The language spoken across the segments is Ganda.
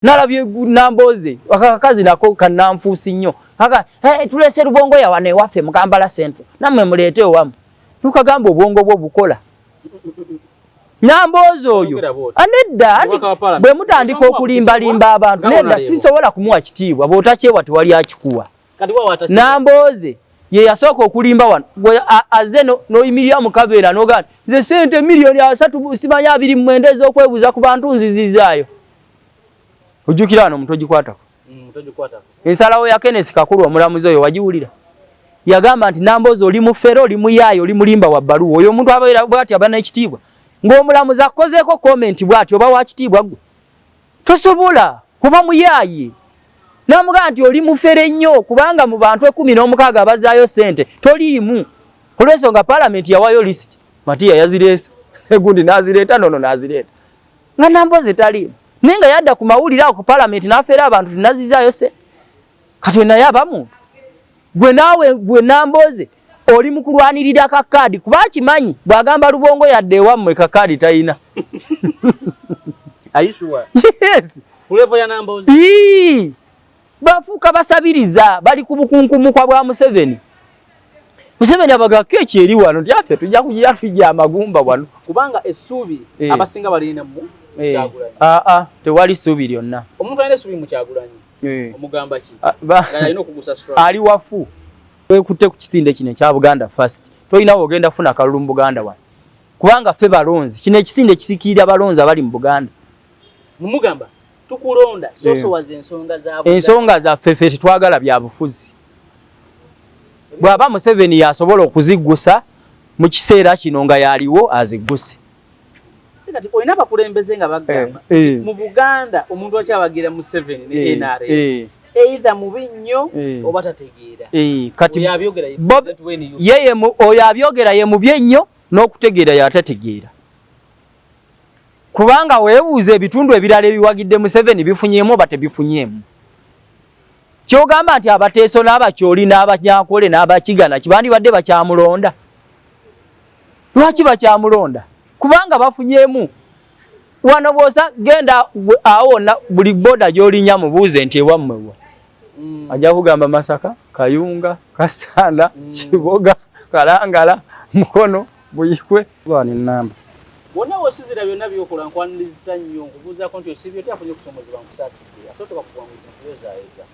Nalabye Nambooze, akakazi nako kananfuusi nnyo. Aka hey, tulese Rubongoya wano ewaffe mu Kampala Central, nammwe muleete owamu. Tukagamba obwongo bwo bukola. Nambooze oyo anedda, bwe mutandika okulimbalimba abantu, nedda, sisobola kumuwa kitiibwa. Bw'otakyewa tewali akikuwa. Nambooze ye yasooka okulimba wano, aze n'oyimirira mu kabeera n'ogamba nze sente 30 miliyoni simanyi 29 ez'okwebuuza ku bantu nzizizaayo. Ojjukira wano omuntu ogikwatako ensalawo ya Kenneth Kakuru, omulamuzi oyo wagiwulira, yagamba nti Nambooze oli mufere, oli muyaayi, oli mulimba wa bbaluwa. Oyo omuntu abeera bw'ati aba n'ekitiibwa? Ng'omulamuzi akozeeko comment bw'ati, oba wa kitiibwa gwe? Tosobola kuba muyaaye. Namugamba nti oli mufere nnyo, kubanga mu bantu 16 abazaayo ssente toliimu, olw'ensonga paalamenti yawayo lisiti, Matiya yazireesa, egundi n'azireeta, nono n'azireeta, nga Nambooze taliimu, naye nga yadda ku mawulire ago ku paalamenti n'afeera abantu tinazizaayo ssente. Kati naye aba muntu gwe naawe gwe Nambooze oli mu kulwanirira kakaadi, kuba akimanyi bw'agamba Rubongoya yadde ewammwe kakaadi talina. Yes, bafuuka basabiriza, bali ku bukunkumukwa bwa Museveni. Museveni abagako ekyeri wano nti affe tujja kugira tujja amagumba wano. Kubanga essuubi abasinga balina mu Kyagulanyi. Aa, tewali ssuubi lyonna. Omuntu alina essuubi mu Kyagulanyi omugamba ki? Alina okugusa ali wafu. Wekutte ku kisinde kino ekya Buganda First, tolina wogenda kufuna kalulu mu Buganda wano, kubanga ffe balonzi. Kino ekisinde kisikirira balonzi abali mu Buganda. Mumugamba tukulonda sosowaza ensonga za ensonga zaffe. Ffe tetwagala bya bufuzi. Bw'aba Museveni yasobola okuziggusa mu kiseera kino nga yaliwo, azigguse. Kati olina abakulembeze nga bagamba mu Buganda omuntu akyabagira Museveni ne NRM either mubi nnyo oba tategeera. Kati yeye oyo abyogera ye mubi ennyo n'okutegeera yatategeera, kubanga weebuuza ebitundu ebirala ebiwagidde Museveni bifunyeemu oba tebifunyeemu. Kyogamba nti Abateeso n'Abakyoli n'Abanyankole n'Abakigana kibandibadde bakyamulonda? Lwaki bakyamulonda? Kubanga bafunyeemu. Wano bwosa genda awo wonna, buli boda gy'olinya mubuuze nti ewammwe wa, ajja kugamba Masaka, Kayunga, Kasanda, Kiboga, Kalangala, Mukono, Buyikwe nenamba. Wonna wosizira byonna byokola, nkwaniriza nnyo, nkubuuzaako nti osiibye otya? Afunye okusomozebwa, nkusaasidde, asootoka ku buwanguzi, nkuyozaayoza.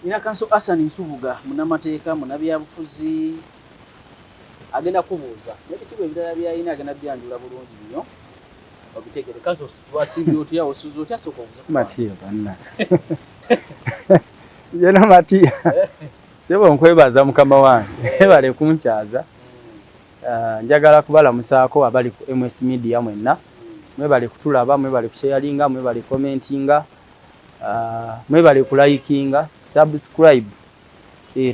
Nina Kanso Asan Nsubuga, munnamateeka, munnabyabufuzi, agenda kubuuza n'ebitiibwa ebirala by'alina, agenda byanjula bulungi nnyo obitegere. Kanso, wasiibye otya? Osuze otya? Sooka obuuze. Matiya banna yena Matiya sebo, nkwebaza mukama wange, ebale kunkyaza. Njagala kubalamusaako abali ku MS Media mwenna. Mwebale kutulaba, mwebale kusharinga, mwebale commentinga, mwebale kulikinga, subscribe.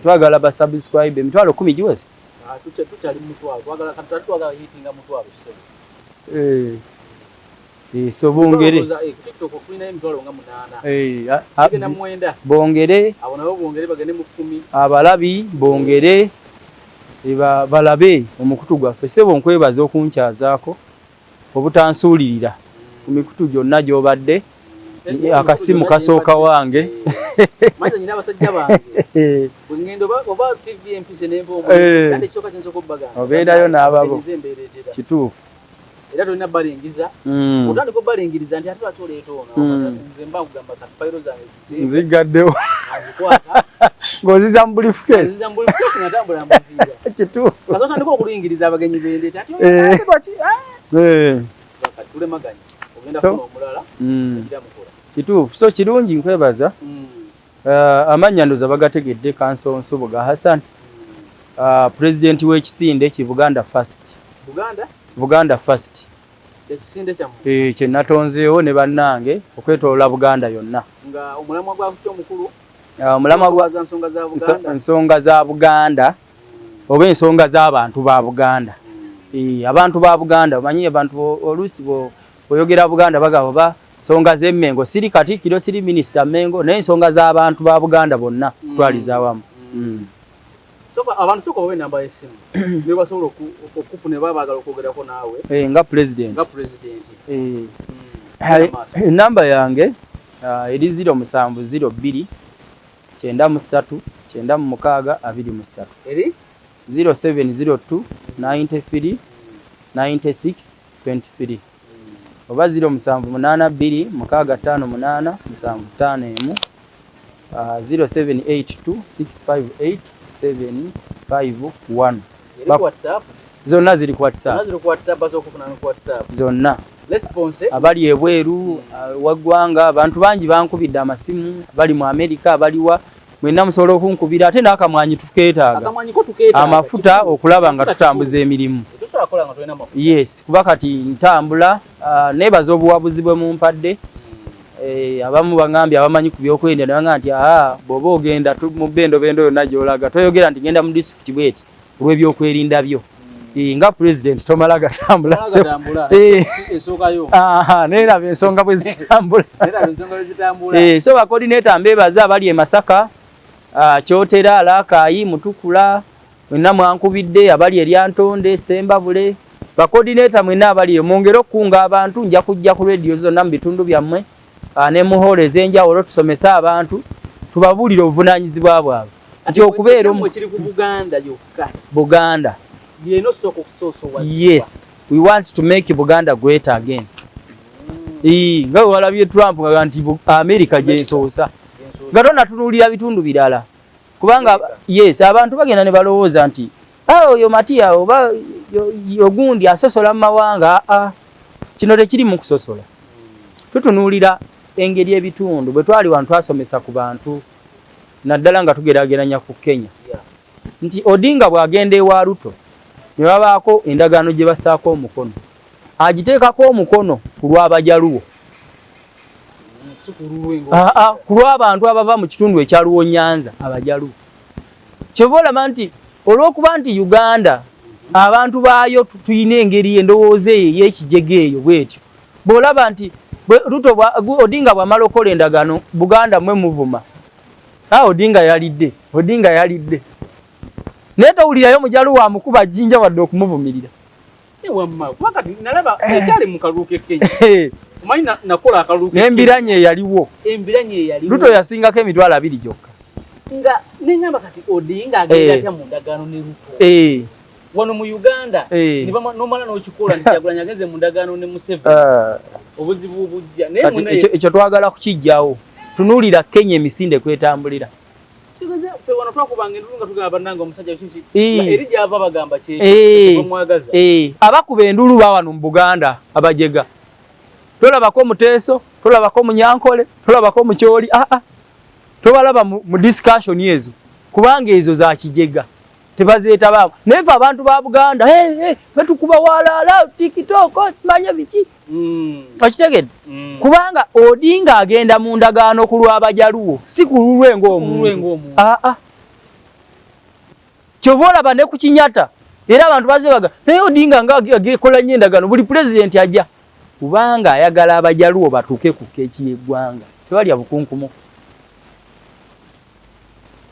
Twagala ba subscribe 10,000 giweze. Tukyali mutwalo, twagala hitinga 100,000 ssebo. So bongere. TikTok tulinayo 80,000, tugenda 9. Bongere. Abo nabo bongere bagende mu 10. Abalabi bongere balabe omukutu gwaffe. Sebo, nkwebaza okunkyazaako, obutansuulirira ku mikutu gyonna gy'obadde. Akasimu kasooka wange. Maze nyina abasajja bange bwe ngenda oba TV empise nempa omulimu, kandi ekisooka kyensooka obbagamba, obeerayo n'ababo. Nze mbeereetera. Kituufu. Era tolina balingiza, otandika obalingiriza nti ate lwaki oleeta ono? Nze mba nkugamba kati fayiro zange Nzigaddewo. Azikwata. Ng'oziza mu briefcase. Nziza mu briefcase nga tambula mbuviira. Kituufu. Kaso otandika okulingiriza abagenyi bendeeta ati ate lwaki kati tulemaganye, ogenda kufuna omulala egira mukola. Kituufu. So kirungi, nkwebaza. Amannya ndoza bagategedde, Kanso Nsubuga Hassan, pulezidenti w'ekisinde ki Buganda First. Buganda Buganda First. Ekisinde kyammwe? Kye natonzeewo ne bannange okwetoloola Buganda yonna. Nga omulamwa gwakyo omukulu? Omulamwa gwa nsonga za Buganda. Ensonga za Buganda oba ensonga z'abantu ba Buganda. Abantu ba Buganda, omanyi abantu oluusi bw'oyogera Buganda bagamba oba nsonga z'Emmengo. Siri Katikkiro, siri minisita Mmengo, naye ensonga z'abantu ba Buganda bonna kutwaliza awamu. Soka abantu, soka bawe namba y'essimu ne basobola okufuna baba baagala okwogerako naawe. Nga president. Nga president. Enamba yange Eri 0702 93 96 23. Eri? 0702 93 96 23 oba 0782 658 751, 0782 658 751. Eri ku WhatsApp? Zonna ziri ku WhatsApp. Zonna ziri ku WhatsApp, basobola okufuna ne ku WhatsApp. Zonna. Response? Abali ebweru waggwanga, abantu bangi bankubidde amasimu, bali mu America, baliwa, mwenna musobola okunkubira, ate n'akamwanyi tukeetaaga. Akamwanyi ko tukeetaaga. Amafuta okulaba nga tutambuza emirimu. Tosobola kukola nga tolina mafuta. Yes, kuba kati ntambula, neebaza obuwabuzi bwe mumpadde. Abamu baŋŋambye abamanyi ku byokwerinda ne baŋŋamba nti aa bw'oba ogenda mu bendobendo yonna gy'olaga toyogera nti ngenda mu disitulikiti bw'eti olw'ebyokwerinda byo. Nga pulezidenti tomala gatambula. Neeraba ensonga bwe zitambula. So ba coordinator mbeebaza abali e Masaka, Kyotera, Lakaayi, Mutukula, mwenna mwankubidde, abali e Lyantonde, Ssembabule, ba coordinator mwenna abali eyo mwongere okukunga abantu. Nja kujja ku rediyo zonna mu bitundu byammwe ne mu hall ez'enjawulo tusomese abantu, tubabuulire obuvunaanyizibwa bwabwe nti okubeera kiri ku Buganda yokka. Buganda yeno sooka okusoosowaza. Yes, we want to make Buganda great again. Nga bwe walabye Trump nga nti America gyensoosa, nga tonatunuulira bitundu birala, kubanga yes, abantu bagenda ne balowooza nti oyo Matia oba ogundi asosola mu mawanga. Kino tekiri mu kusosola, tutunuulira engeri ebitundu. Bwe twali wano twasomesa ku bantu naddala nga tugeraageranya ku Kenya nti Odinga bw'agenda ewa Ruto ne babaako endagaano gye bassaako omukono, agiteekako omukono ku lw'Abajaluwo, ku lw'abantu abava mu kitundu ekya Luo Nyanza, Abajaluwo. Kyova olaba nti olw'okuba nti Uganda abantu baayo tulina engeri endowooza eyo ey'ekijega eyo bw'etyo, bw'olaba nti Ruto Odinga bw'amala okukola endagaano, Buganda mmwe muvuma, Odinga yalidde, Odinga yalidde, naye towulirayo Mujaluwo amukuba jjinja wadde okumuvumirira. Nalaba ekyali mu kalulu k'e Kenya. Omanyi nakola akalulu n'embiranye eyaliwo. Embiranye eyaliwo. Ruto yasingako 20,000 gyokka. Nga neŋŋamba kati Odinga agenda atya mu ndagaano ne Ruto? Wano mu Uganda nomala n'okikola nti Kyagulanyi agenze mu ndagaano ne Museveni. Obuzibu bujja. Naye ekyo twagala kukiggyawo. Tunuulira Kenya emisinde kwetambulira. Kigeze ffe wano twakubanga endulu nga tugamba bannange omusajja kiki eri gy'ava bagamba kyebamwagaza. Abakuba endulu ba wano mu Buganda abajega. Tolabako Muteeso, tolabako Munyankole, tolabako Mukyoli, tobalaba mu discussion ezo kubanga ezo za kijega. Tebazeetabaako. Naye ffe abantu ba Buganda, betukuba walaala, TikTok, simanya biki. Okitegedde? Kubanga Odinga agenda mu ndagaano ku lw'Abajaluwo, si ku lulwe ng'omuntu. Kyova olaba ne ku Kenyatta, era abantu bazze baga, naye Odinga nga akola nnyo endagaano, buli pulezidenti ajja. Kubanga ayagala Abajaluwo batuuke ku keeki y'eggwanga. Tebalya bukunkumu.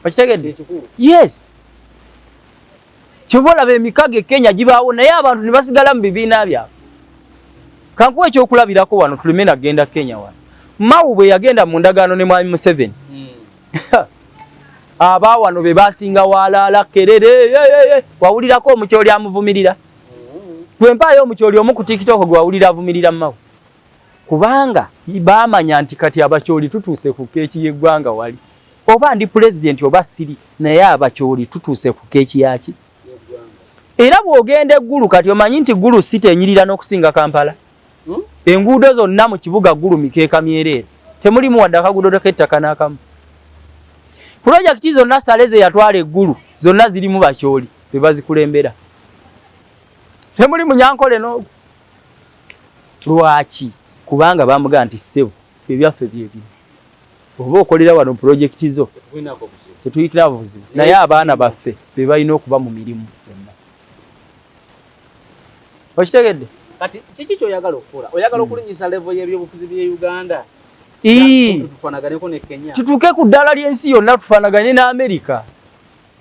Okitegedde? Yes. Kyova olaba emikago e Kenya gibaawo naye abantu ne basigala mu bibiina byabwe. Kankuwe ekyokulabirako wano tuleme nagenda Kenya wano. Mao bwe yagenda mu ndagaano ne Mwami Museveni. Aba wano be basinga walaala kerere. Wawulirako Omukyoli amuvumirira. Gwe mpaayo Omukyoli omu ku TikTok gwe wawulira avumirira Mao. Kubanga baamanya nti kati Abakyoli tutuuse ku keeki y'eggwanga wali. Oba ndi pulezidenti oba siri, naye Abakyoli tutuuse ku keeki yaki. Era bw'ogenda e Gulu kati omanyi nti Gulu city enyirira n'okusinga Kampala. Enguudo zonna mu kibuga Gulu mikeeka myereere. Temulimu wadde akaguudo k'ettaka n'akamu. Pulojekiti zonna Saleh ze yatwala e Gulu zonna zirimu Bakyoli be bazikulembera. Temuli Munyankole n'ogwo. Lwaki? Kubanga bamugamba nti ssebo ebyaffe bye bino. Oba okolera wano pulojekiti zo tetuyitira buzibu, naye abaana baffe be balina okuba mu mirimu gyonna. Okitegedde? Kati kiki ky'oyagala okukola? Oyagala okulinnyisa level y'ebyobufuzi by'e Uganda? Tufaanaganeko ne Kenya. Tutuuke ku ddaala ly'ensi yonna tufaanagane ne America.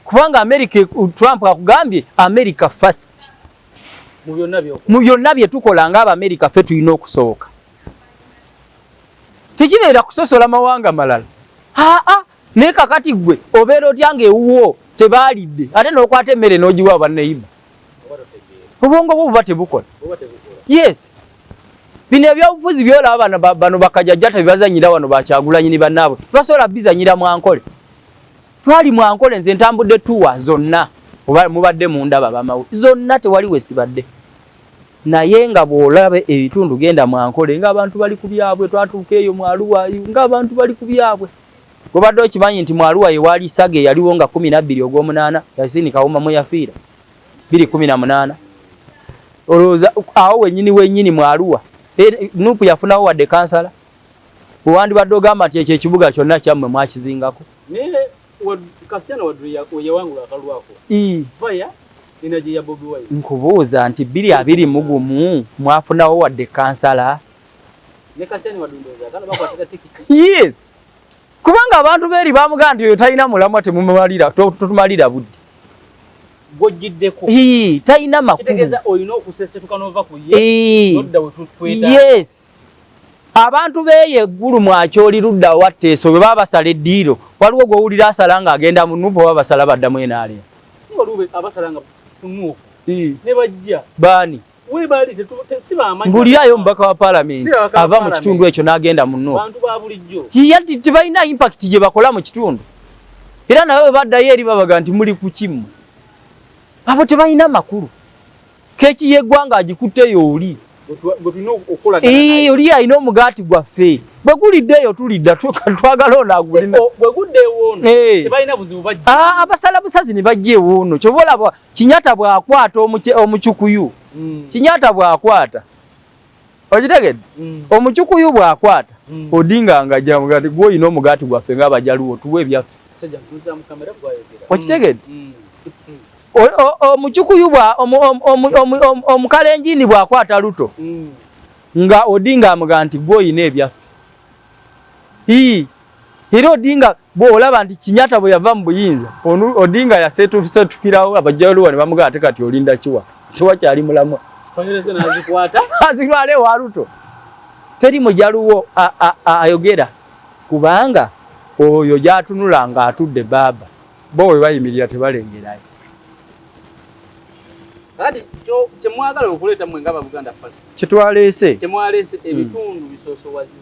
Kubanga America, Trump akugambye America first. Mu byonna bye tukola ng'Abamerika ffe tulina okusooka. Tekibeera kusosola mawanga malala. Aa, naye kakati gwe obeera otya ng'ewuwo tebaalidde ate n'okwata emmere n'ogiwa banneyiba? Obwongo bwo buba tebukola. Yes. Bino ebyobufuzi byolaba bano bakajajja tebibazanyira wano bakyagulanyi ni bannaabwe. Tebasobola bizanyira mwankole. Twali mwankole nze ntambudde tuwa zonna oba mubadde mundaba bamawu zonna tewali wesibadde. Naye nga bw'olaba ebitundu genda mwankole ng'abantu bali ku byabwe twatuuka eyo mwaluwa ng'abantu bali ku byabwe. Gobadde okimanyi nti mwaluwa ye waali saga eyaliwo nga 12 ogw'omunaana Yasini Kawuma mwe yafiira 2018. Olowooza awo wennyini wennyini mwaluwa Nupu yafunawo wadde kansala? Wewandibadde ogamba nti ekyo ekibuga kyonna kyammwe mwakizingako. Naye Kasiano Wadru yawangula akalulu ako. Vaya energy ya Bobi Wine. Nkubuuza nti 2021 mwafunawo wadde kansala? Ne Kasiano Wadru ndowooza kana bakwatira tikiti. Yes. Kubanga abantu beeri bamugamba nti oyo talina mulamwa temumumalira totumalira budde. Gw'ojjiddeko. Talina makulu. Kitegeeza olina okusesetuka n'ova ku ye. N'odda we tukwetaaga. Yes. Abantu b'eyo eggulu mwakyoli ludda wa Teeso bwe baba basala eddiiro waliwo gw'owulira asala ng'agenda mu Nup oba basala badda mu NRM? Waliwo abasala nga ku Nup ne bajja. Baani? Webali si bamanyi. Mbulirayo omubaka wa palamenti ava mu kitundu ekyo n'agenda mu Nup. Bantu ba bulijjo. Anti tebalina impact gye bakola mu kitundu. Era nabo bwe baddayo eri babaga nti muli ku ki mmwe? Abo tebalina makulu. Keeki y'eggwanga agikutte yooli. Oli alina omugaati gwaffe. Bwe gulidde eyo tulidda twagala ono agulina. Abasala busazi ne bajja ewoono. Ky'oba olaba Kinyata bw'akwata omucukuyu. Kinyata bw'akwata. Okitegedde? Omucukuyu bw'akwata. Odinga ng'ajja mugaati gwe olina omugaati gwaffe ng'Abajaluwo tuwe ebyaffe. Okitegedde? Omucukuyu bwa omukalenjini bw'akwata Ruto nga Odinga amuga nti gwe olina ebyaffe. Era Odinga bw'olaba nti Kinyata bwe yava mu buyinza Odinga yasetukirawo Abajaluwo ne bamugaa ate kati olinda kiwa tewakyali mulamwa azitwala ewa Ruto. Teri Mujaluwo ayogera kubanga oyo gy'atunula ng'atudde baaba bo we bayimirira tebalengerayo. Kati kyemwagala okuleeta mmwe nga Buganda First kyetwaleese kyemwaleese ebitundu bisoosowazi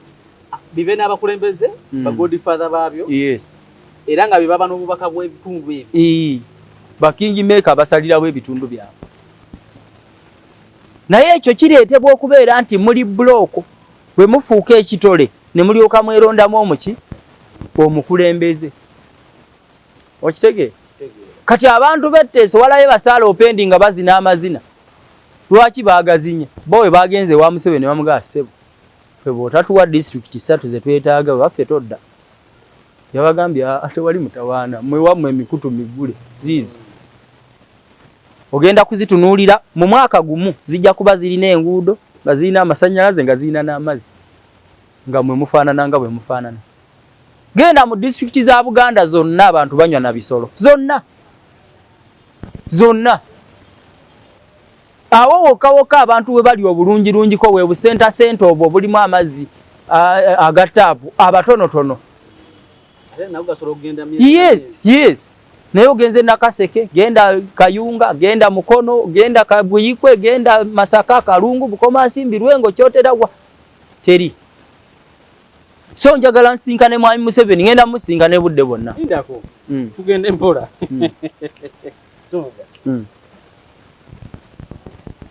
bibe n'abakulembeze ba godfather baabyo. Yes. Era nga bebaba n'obubaka bw'ebitundu ebyo. Ba king maker basalirawo ebitundu byabwe. Naye ekyo kireetebwa okubeera nti muli bulooko bwe mufuuka ekitole ne mulyoka mwerondamu omuki omukulembeze. Okitegeera? Kati abantu b'Etteeso walayo basaala opendi nga bazina amazina. Lwaki baagazinya? Bo bwe bagenze ewa Museveni ne bamugamba ssebo ffe bw'otatuwa disitulikiti 3 ze twetaaga waffe todda. Yabagambye tewali mutawaana mmwe wammwe emikutu migule ziizo. Ogenda kuzitunuulira mu mwaka gumu zijja kuba zirina enguudo nga zirina amasannyalaze nga zirina n'amazzi nga mwe mufaanana nga bwe mufaanana. Genda mu disitulikiti za Buganda zonna abantu banywa na bisolo zonna zonna. Awo wokka wokka abantu we bali obulungirungiko we busentasenta obwo obulimu amazzi aga taapu abatonotono. Yes, yes. Naye ogenze Nakaseke, genda Kayunga, genda Mukono, genda Kabuyikwe, genda Masaka, Kalungu, Bukomansimbi, Lwengo, Kyotera wa teri. So njagala nsinkane Mwami Museveni, ngenda musinkane budde bwonna. Lindako. Tugende mpola. Nsubuga.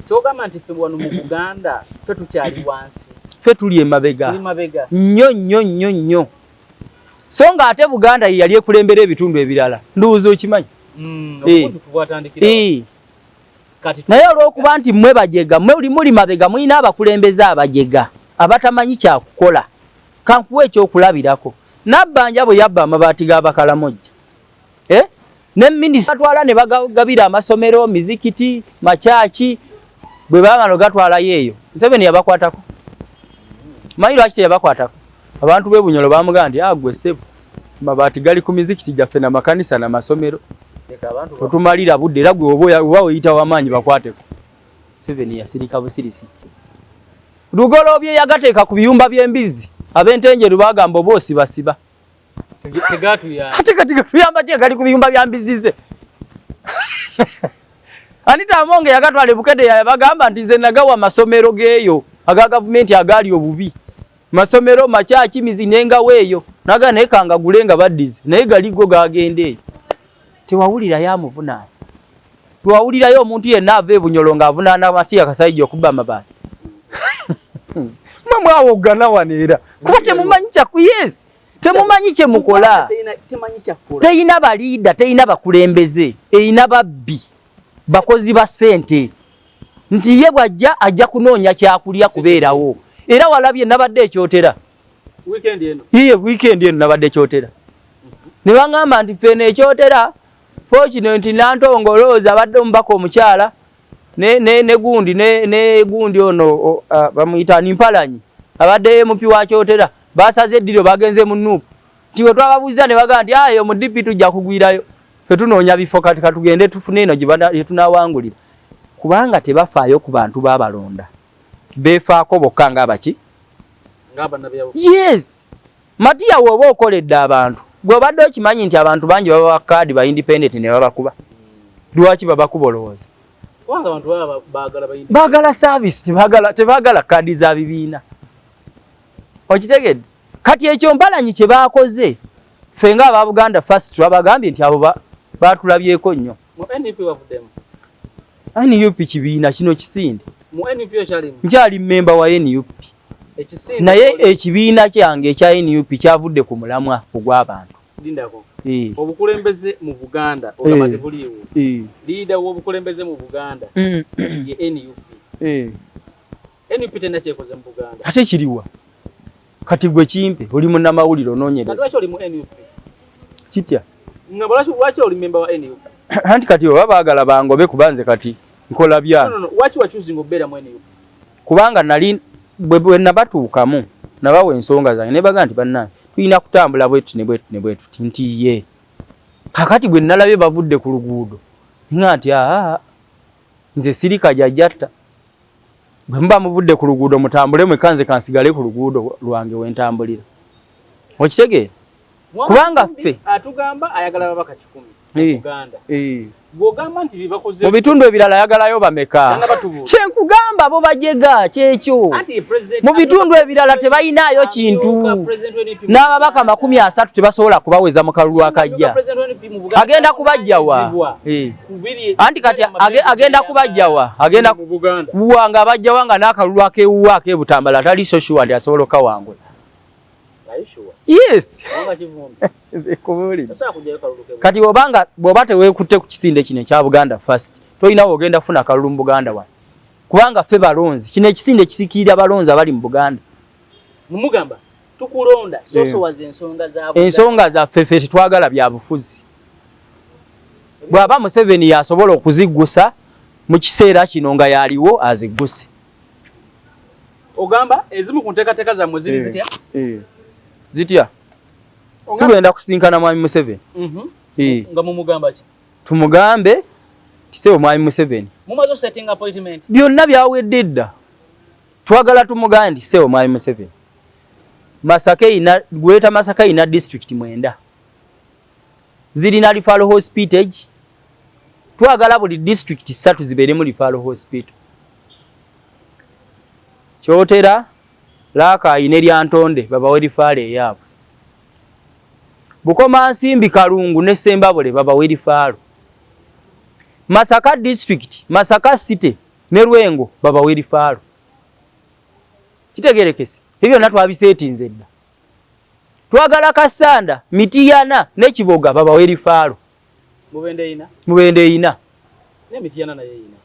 Kyogamba nti ffe wano mu Buganda ffe tukyali wansi. Ffe tuli emabega. Tuli mabega. Nnyo nnyo nnyo nnyo. So nga ate Buganda ye yali ekulembera ebitundu ebirala. Ndowooza okimanyi. Obugunjufu bwatandikira. Naye olw'okuba nti mmwe bajega, mmwe muli mabega, mulina abakulembeze abajega abatamanyi kyakukola. Kankuwe ekyokulabirako. Nabbanja bwe yabba amabaati g'Abakalamojja. Ne minisita batwala ne bagabira amasomero, mizikiti, makyaki, bwe baamala ogatwalayo eyo. Museveni yabakwatako. Manyi lwaki teyabakwatako? Abantu b'e Bunyoro baamugamba nti gwe ssebo, amabaati gali ku mizikiti gyaffe na makanisa na masomero. Totumalira budde era gwe oba oyita w'amaanyi bakwateko. Museveni yasirika busirisi ki? Lugoloobi yagateeka ku biyumba by'embizzi. Ab'entenjeru bagamba oba osibasiba. Ate kati gatuyamba ki gali ku biyumba bya mbizize? Anita Among yagatwala e Bukedde yabagamba nti nze nagawa amasomero geeyo aga gavumenti agaali obubi. Masomero makyaki mizi nengawo eyo naga naye kangagule nga baddize naye gali go gagenda eyo. Tewawulirayo amuvunaana. Tewawulirayo omuntu yenna ava e Bunyoro ng'avunaana Matia Kasaija okubba amabaati. Mwe mwawoggana wano era kuba temumanyi kya yes temumanyi kye mukola. Teyina baliida, teyina bakulembeze, eyina babbi, bakozi ba ssente. Nti ye bw'ajja ajja kunoonya kyakulya kubeerawo. Era walabye nabadde ekyotera. Weekend eno. Iye weekend eno nabadde ekyotera. Ne bangamba nti ffe eno ekyotera fortunate Nantongo Rose abadde omubaka omukyala ne ne ne gundi ne ne gundi ono bamuyita ni Mpalanyi abadde MP wa Kyotera basaze eddiro bagenze mu NUP nti bwe twababuuza ne bagamba nti ayo mu DP tujja kugwirayo ffe tunoonya bifo kati katugende tufune eno gye tunaawangulira kubanga tebafaayo ku bantu babalonda beefaako bokka ng'abaki yes Matia woba okoledde abantu gwe obadde okimanyi nti abantu bangi babawa kaadi ba independent ne babakuba lwaki babakuba olowooza baagala service tebagala kaadi za bibiina okitegedde kati ekyo Mpalanyi kye baakoze ffe nga aba Buganda First twabagambye nti abo baatulabyeko nnyo NUP kibiina kino kisinde nkyali mmemba wa NUP naye ekibiina kyange ekya NUP kyavudde ku mulamwa ogw'abantu. Lindako. Obukulembeze mu Buganda ogamba tebuliiwo. Leader w'obukulembeze mu Buganda ye NUP. NUP terina kyekoze mu Buganda. Ate kiriwa? Kati gwe kimpe oli munnamawulire onoonyereza. Lwaki oli mu NUP? Kitya? Nga lwaki oli member wa NUP? Anti kati oba baagala bangobe kuba nze kati nkola byange. No, no, no. Lwaki wakyuzinga okubeera mu NUP? Kubanga nali bwe nabatuukamu nabawa ensonga zange ne bagamba nti bannange tulina kutambula bwe tuti ne bwe tuti ne bwe tuti nti ye. Kakati bwe nalabye bavudde ku luguudo nga nti aa nze siri kajajjatta. Bwe muba muvudde ku luguudo mutambule mwekka nze kansigale ku luguudo lwange we ntambulira. Okitegeera? Kubanga ffe atugamba ayagala babaka 100 mu Buganda. Bw'ogamba nti bye bakoze mu bitundu ebirala ayagalayo bameka? Kye nkugamba bo bajega kyekyo. Mu bitundu ebirala tebayinaayo kintu. N'ababaka 30 tebasobola kubaweza mu kalulu akajja. Agenda kubajjawa. Anti kati agenda kubajjawa. Agenda kuwanga abajjawa nga n'akalulu ak'ewuwa ak'ebutambala atali so sure nti asobola okukawangula. Yes. Kati obanga bw'oba teweekutte ku kisinde kino ekya Buganda First, tolina w'ogenda kufuna kalulu mu Buganda wano. Kubanga ffe balonzi, kino ekisinde kisikirira balonzi abali mu Buganda. Mumugamba tukulonda sosowaza ensonga za Buganda. Ensonga zaffe ffe tetwagala bya bufuzi. Bw'aba Museveni y'asobola okuziggusa mu kiseera kino nga y'aliwo azigguse. Ogamba ezimu ku nteekateeka zammwe ziri zitya? Zitya? Tugenda kusinkana Mwami Museveni. Nga mumugamba ki? Tumugambe kisewo Mwami Museveni. Mumaze setting appointment. Byonna byawedde dda. Twagala tumugambe nti sewo Mwami Museveni. Masaka ina Greater Masaka ina district 9. Zirina referral hospital. Twagala buli district 3 zibeeremu referral hospital. Kyotera, Rakai ne Lyantonde babawe rifaalo eyaabwe. Bukomansimbi, Kalungu ne Ssembabule babawe rifaalo. Masaka district, Masaka city ne Lwengo babawe rifaalo. Kitegerekese. Ebyo byonna twabiseetinze dda. Twagala Kassanda, Mityana ne Kiboga babawe rifaalo. Mubende eyina. Ne Mityana naye eyina.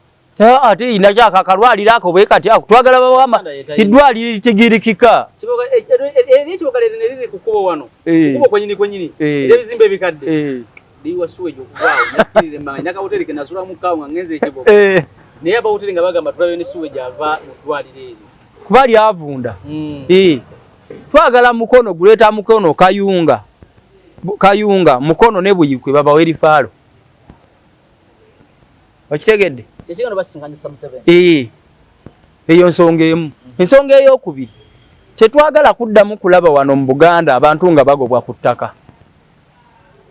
Ate eyina kyaka akalwaliro ako bwe kati ako twagala babawe eddwaliro eritegeerekeka. Ekiboga lero ne liri ku kkubo wano. Kkubo kwenyini kwenyini. Ebizimbe ebikadde. Liwa sewage okuvaawo nakkirira emmanga nakawoteri ke nasulamu kaawo nga ngenze ekiboga. Naye abawoteri nga bagamba tulabe ne sewage ava mu ddwaliro eryo. Kuba lyavunda. Twagala Mukono guleeta Mukono Kayunga. Kayunga Mukono ne Buyikwe babawe rifaalo. Okitegedde? Eyo nsonga emu. Ensonga ey'okubiri. Tetwagala kuddamu kulaba wano mu Buganda abantu nga bagobwa ku ttaka,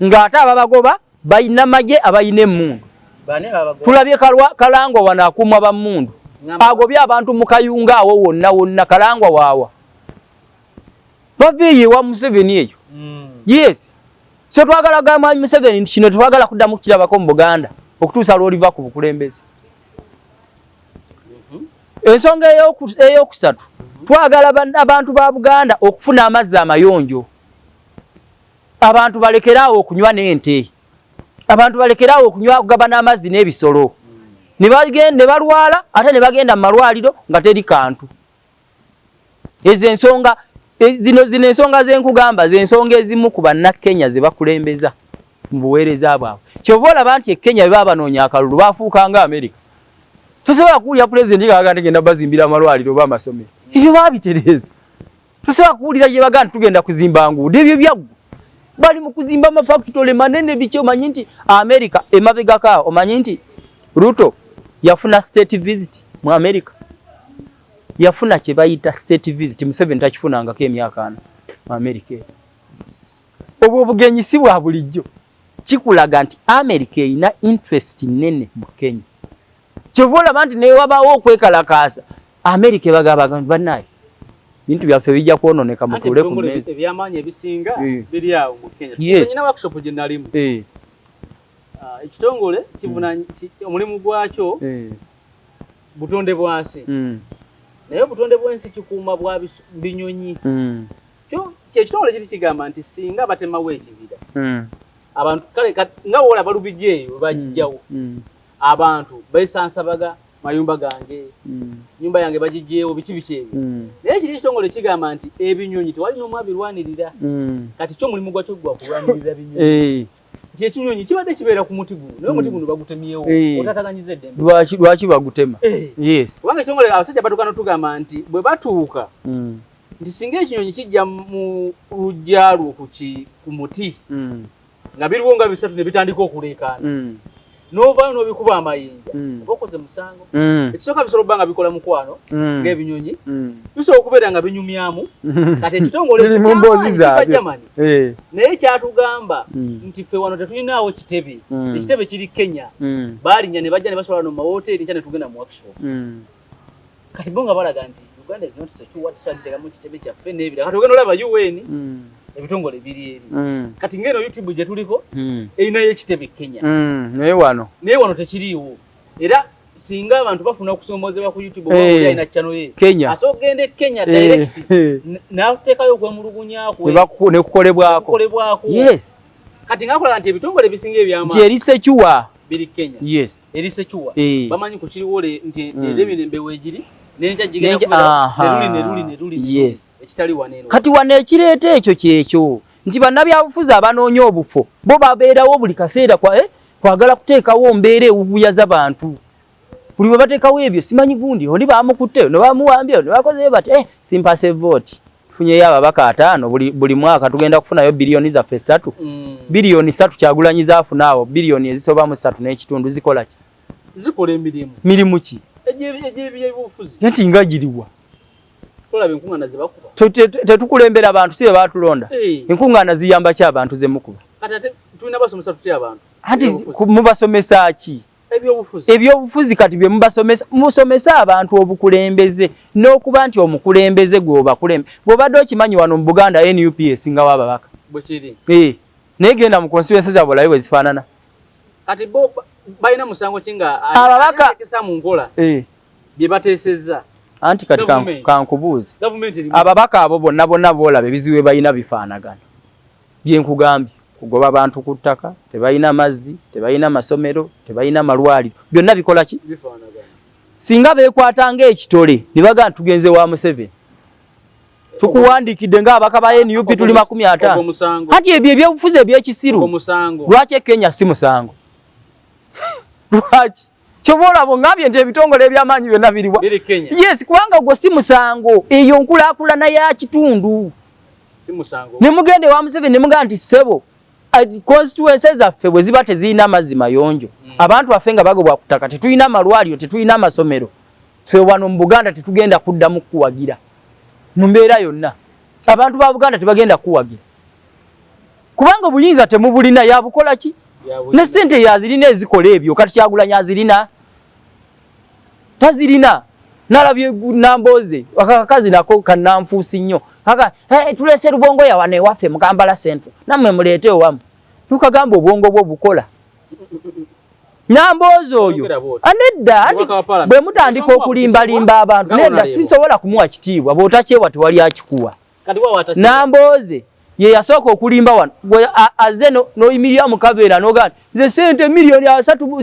ng'ate ababagoba balina magye, abalina emmundu. Tulabye Kalangwa wano akuumwa bammundu, agobye abantu mu Kayunga awo wonna wonna. Kalangwa waawa baviiyo ewa Museveni eyo. Yes, so twagala gamba Museveni nti kino tetwagala kuddamu kukirabako mu Buganda okutuusa lw'oliva ku bukulembeze. Ensonga eyokusatu, twagala abantu ba Buganda okufuna amazzi amayonjo. Abantu balekeraawo okunywa n'ente, abantu balekeraawo okunywa, okugabana amazzi n'ebisolo ne balwala, ate ne bagenda mu malwaliro nga teri kantu. Ezo ensonga zino zino ensonga zenkugamba zensonga ezimu ku Bannakenya ze bakulembeza mu buweereza bwabwe. Kyova olaba nti e Kenya bwe baba banoonya akalulu bafuuka nga Amerika. Tosobola kuwulira pulezidenti nga agamba genda bazimbira amalwaliro oba amasomero, ebyo babitereeza. Tosobola kuwulira gye bagamba nti tugenda kuzimba nguudo, ebyo byaggwa. Bali mu kuzimba amafakitole manene biki. Omanyi nti Amerika emabegako awo, omanyi nti Ruto yafuna state visit mu Amerika, yafuna kye bayita state visit. Museveni takifunangako emyaka 40 mu Amerika eyo. Obwo obugenyi si bwa bulijjo, kikulaga nti Amerika erina interest nnene mu Kenya. Kyova olaba nti newabaawo okwekalakaasa, Amerika ebagamba nti bannaye, bintu byaffe bijja kwononeka, mutuule ku mmeeza. Ebyamaanyi ebisinga biri awo mu Kenya. Nyina workshop gye nalimu. Ah, ekitongole kivuna omulimu gwakyo butonde bwansi, naye obutonde bw'ensi kikuuma bwa binyonyi. Kyo kyekitongole kiri kigamba nti singa batemawo ekibira, abantu kale nga woolaba Lubigi eyo bagijjawo, abantu besansabaga mayumba gange, nyumba yange bagijjeewo, biki biki ebyo. Naye kiri ekitongole kigamba nti ebinyonyi tewali n'omu abirwanirira. Kati kyo omulimu gwakyo gwa kulwanirira binyonyi, nti ekinyonyi kibadde kibeera ku muti guno, naye omuti guno bagutemyewo, otataganyiza eddembe. Lwaki bagutema? Yes. Kubanga ekitongole abasajja batuuka notugamba nti bwe batuuka nti singa ekinyonyi kijja mu luggya lwo ku muti nga biriwo nga bisatu ne bitandika okuleekaana, n'ovaayo n'obikuba amayinja, oba okoze musango. Ekisooka, bisobola okuba nga bikola mukwano ng'ebinyonyi, bisobola okubeera nga binyumyamu. Kati ekitongole Biri mu mboozi kiva zaabyo. Germany, naye kyatugamba nti ffe wano tetulinaawo kitebe, ekitebe kiri Kenya. Baalinya ne bajja ne basobola no mu mawoteeri nkya ne tugenda mu workshop. Kati bo nga balaga nti Uganda is not secure, tusobola giteekamu kitebe kyaffe n'ebirala. Kati ogenda olaba UN, ebitongole biri eri. Kati ngeno YouTube gye tuliko erinayo ekitebe Kenya. Naye wano Naye wano tekiriiwo. Era singa abantu bafuna okusoomoozebwa ku YouTube oba oli alina channel ye, Kenya. asobola okugenda e Kenya direct n'ateekayo okwemulugunya kwe ne kukolebwako. Kukolebwako. Kati nga kola nti ebitongole ebisinga Nti ebyamaanyi eri secure. Biri Kenya. Eri secure. Bamanyi ku kiriwo nti era emirembe weegiri n'enkya gigenda kubeera neruli neruli neruli neruli. Ekitali wano eno. Kati wano ekireeta ekyo kyekyo nti bannabyabufuzi abanoonya obufo bo babeerawo buli kaseera kwagala kuteekawo mbeera ewuguyaza bantu. Buli bwe bateekawo ebyo, simanyi gundi oli bamukutte ne bamuwambye ne bakozeyo bati, simpase vote, tufunyeyo ababaka 50, buli mwaka tugenda kufunayo biliyoni zaffe 3. Biliyoni 3 Kyagulanyi zaafuna awo, biliyoni ezisoba mu 3.5 zikola ki? Zikola emirimu. Mirimu ki? Egy'ebyobufuzi. Nti nga giriwa? Tolaba enkuŋŋaana ze bakuba? Tetukulembera abantu, si be baatulonda? Enkuŋŋaana ziyamba ki abantu ze mukuba? Kati ate tulina basomesa tutya abantu? Anti Ebyobufuzi. Mubasomesa ki? Ebyobufuzi. Ebyobufuzi. Kati bye mubasomesa, musomese abantu obukulembeze n'okuba nti omukulembeze gwe obakulembe bw'obadde okimanyi wano mu Buganda NUP esingawo ababaka. Bwe kiri. Naye genda mu constituency zaabwe olabe bwe zifaanana. Kati bo balina musango ki nga Ababaka- ateekesa mu nkola bye bateesezza? Anti kati Gavumenti. Kankubuuze. Gavumenti erimu. Ababaka abo bonna bonna boolaba, ebizibu bye balina bifaanagana. Byenkugambye, kugoba bantu ku ttaka, tebalina mazzi, tebalina masomero, tebalina malwaliro, byonna bikola ki? Bifaanagana. Singa beekwata ng'ekitole ne bagamba nti tugenze wa Museveni, tukuwandiikidde ng'ababaka ba NUP tuli 50. Ogwo musango. Anti ebyo ebyobufuzi ebyekisiru. Ogwo musango. Lwaki e Kenya si musango? Lwaki? Kyova olaba ongambye nti ebitongole ebyamaanyi byonna biriwa? Biri Kenya. Yes, kubanga ogwo si musango, eyo nkulaakulana ya kitundu. Si musango. Ne mugende wa Museveni ne mugamba nti ssebo, constituency zaffe bwe ziba tezirina mazzi mayonjo, abantu baffe nga bagobwa ku ttaka, tetulina malwaliro, tetulina masomero, ffe wano mu Buganda tetugenda kuddamu kuwagira. Mu mbeera yonna abantu ba Buganda tebagenda kuwagira kubanga obuyinza temubulina. Yabukola ki? Ne sente yazirina ezikola ebyo. Kati Kyagulanyi azirina? Tazirina. Nalabye Nambooze, akakazi nako kananfuusi nnyo. Aka hey, tulese Rubongoya wano ewaffe mu Kampala Central, nammwe muleete owamu. Tukagamba obwongo bwo bukola. Nambooze oyo anedda, bwe mutandika okulimbalimba abantu, nedda, sisobola kumuwa kitiibwa. Bw'otakyewa tewali akikuwa. Nambooze ye yasooka okulimba wano. Aze n'oyimirira mu kabeera n'ogamba, nze sente 30 miliyoni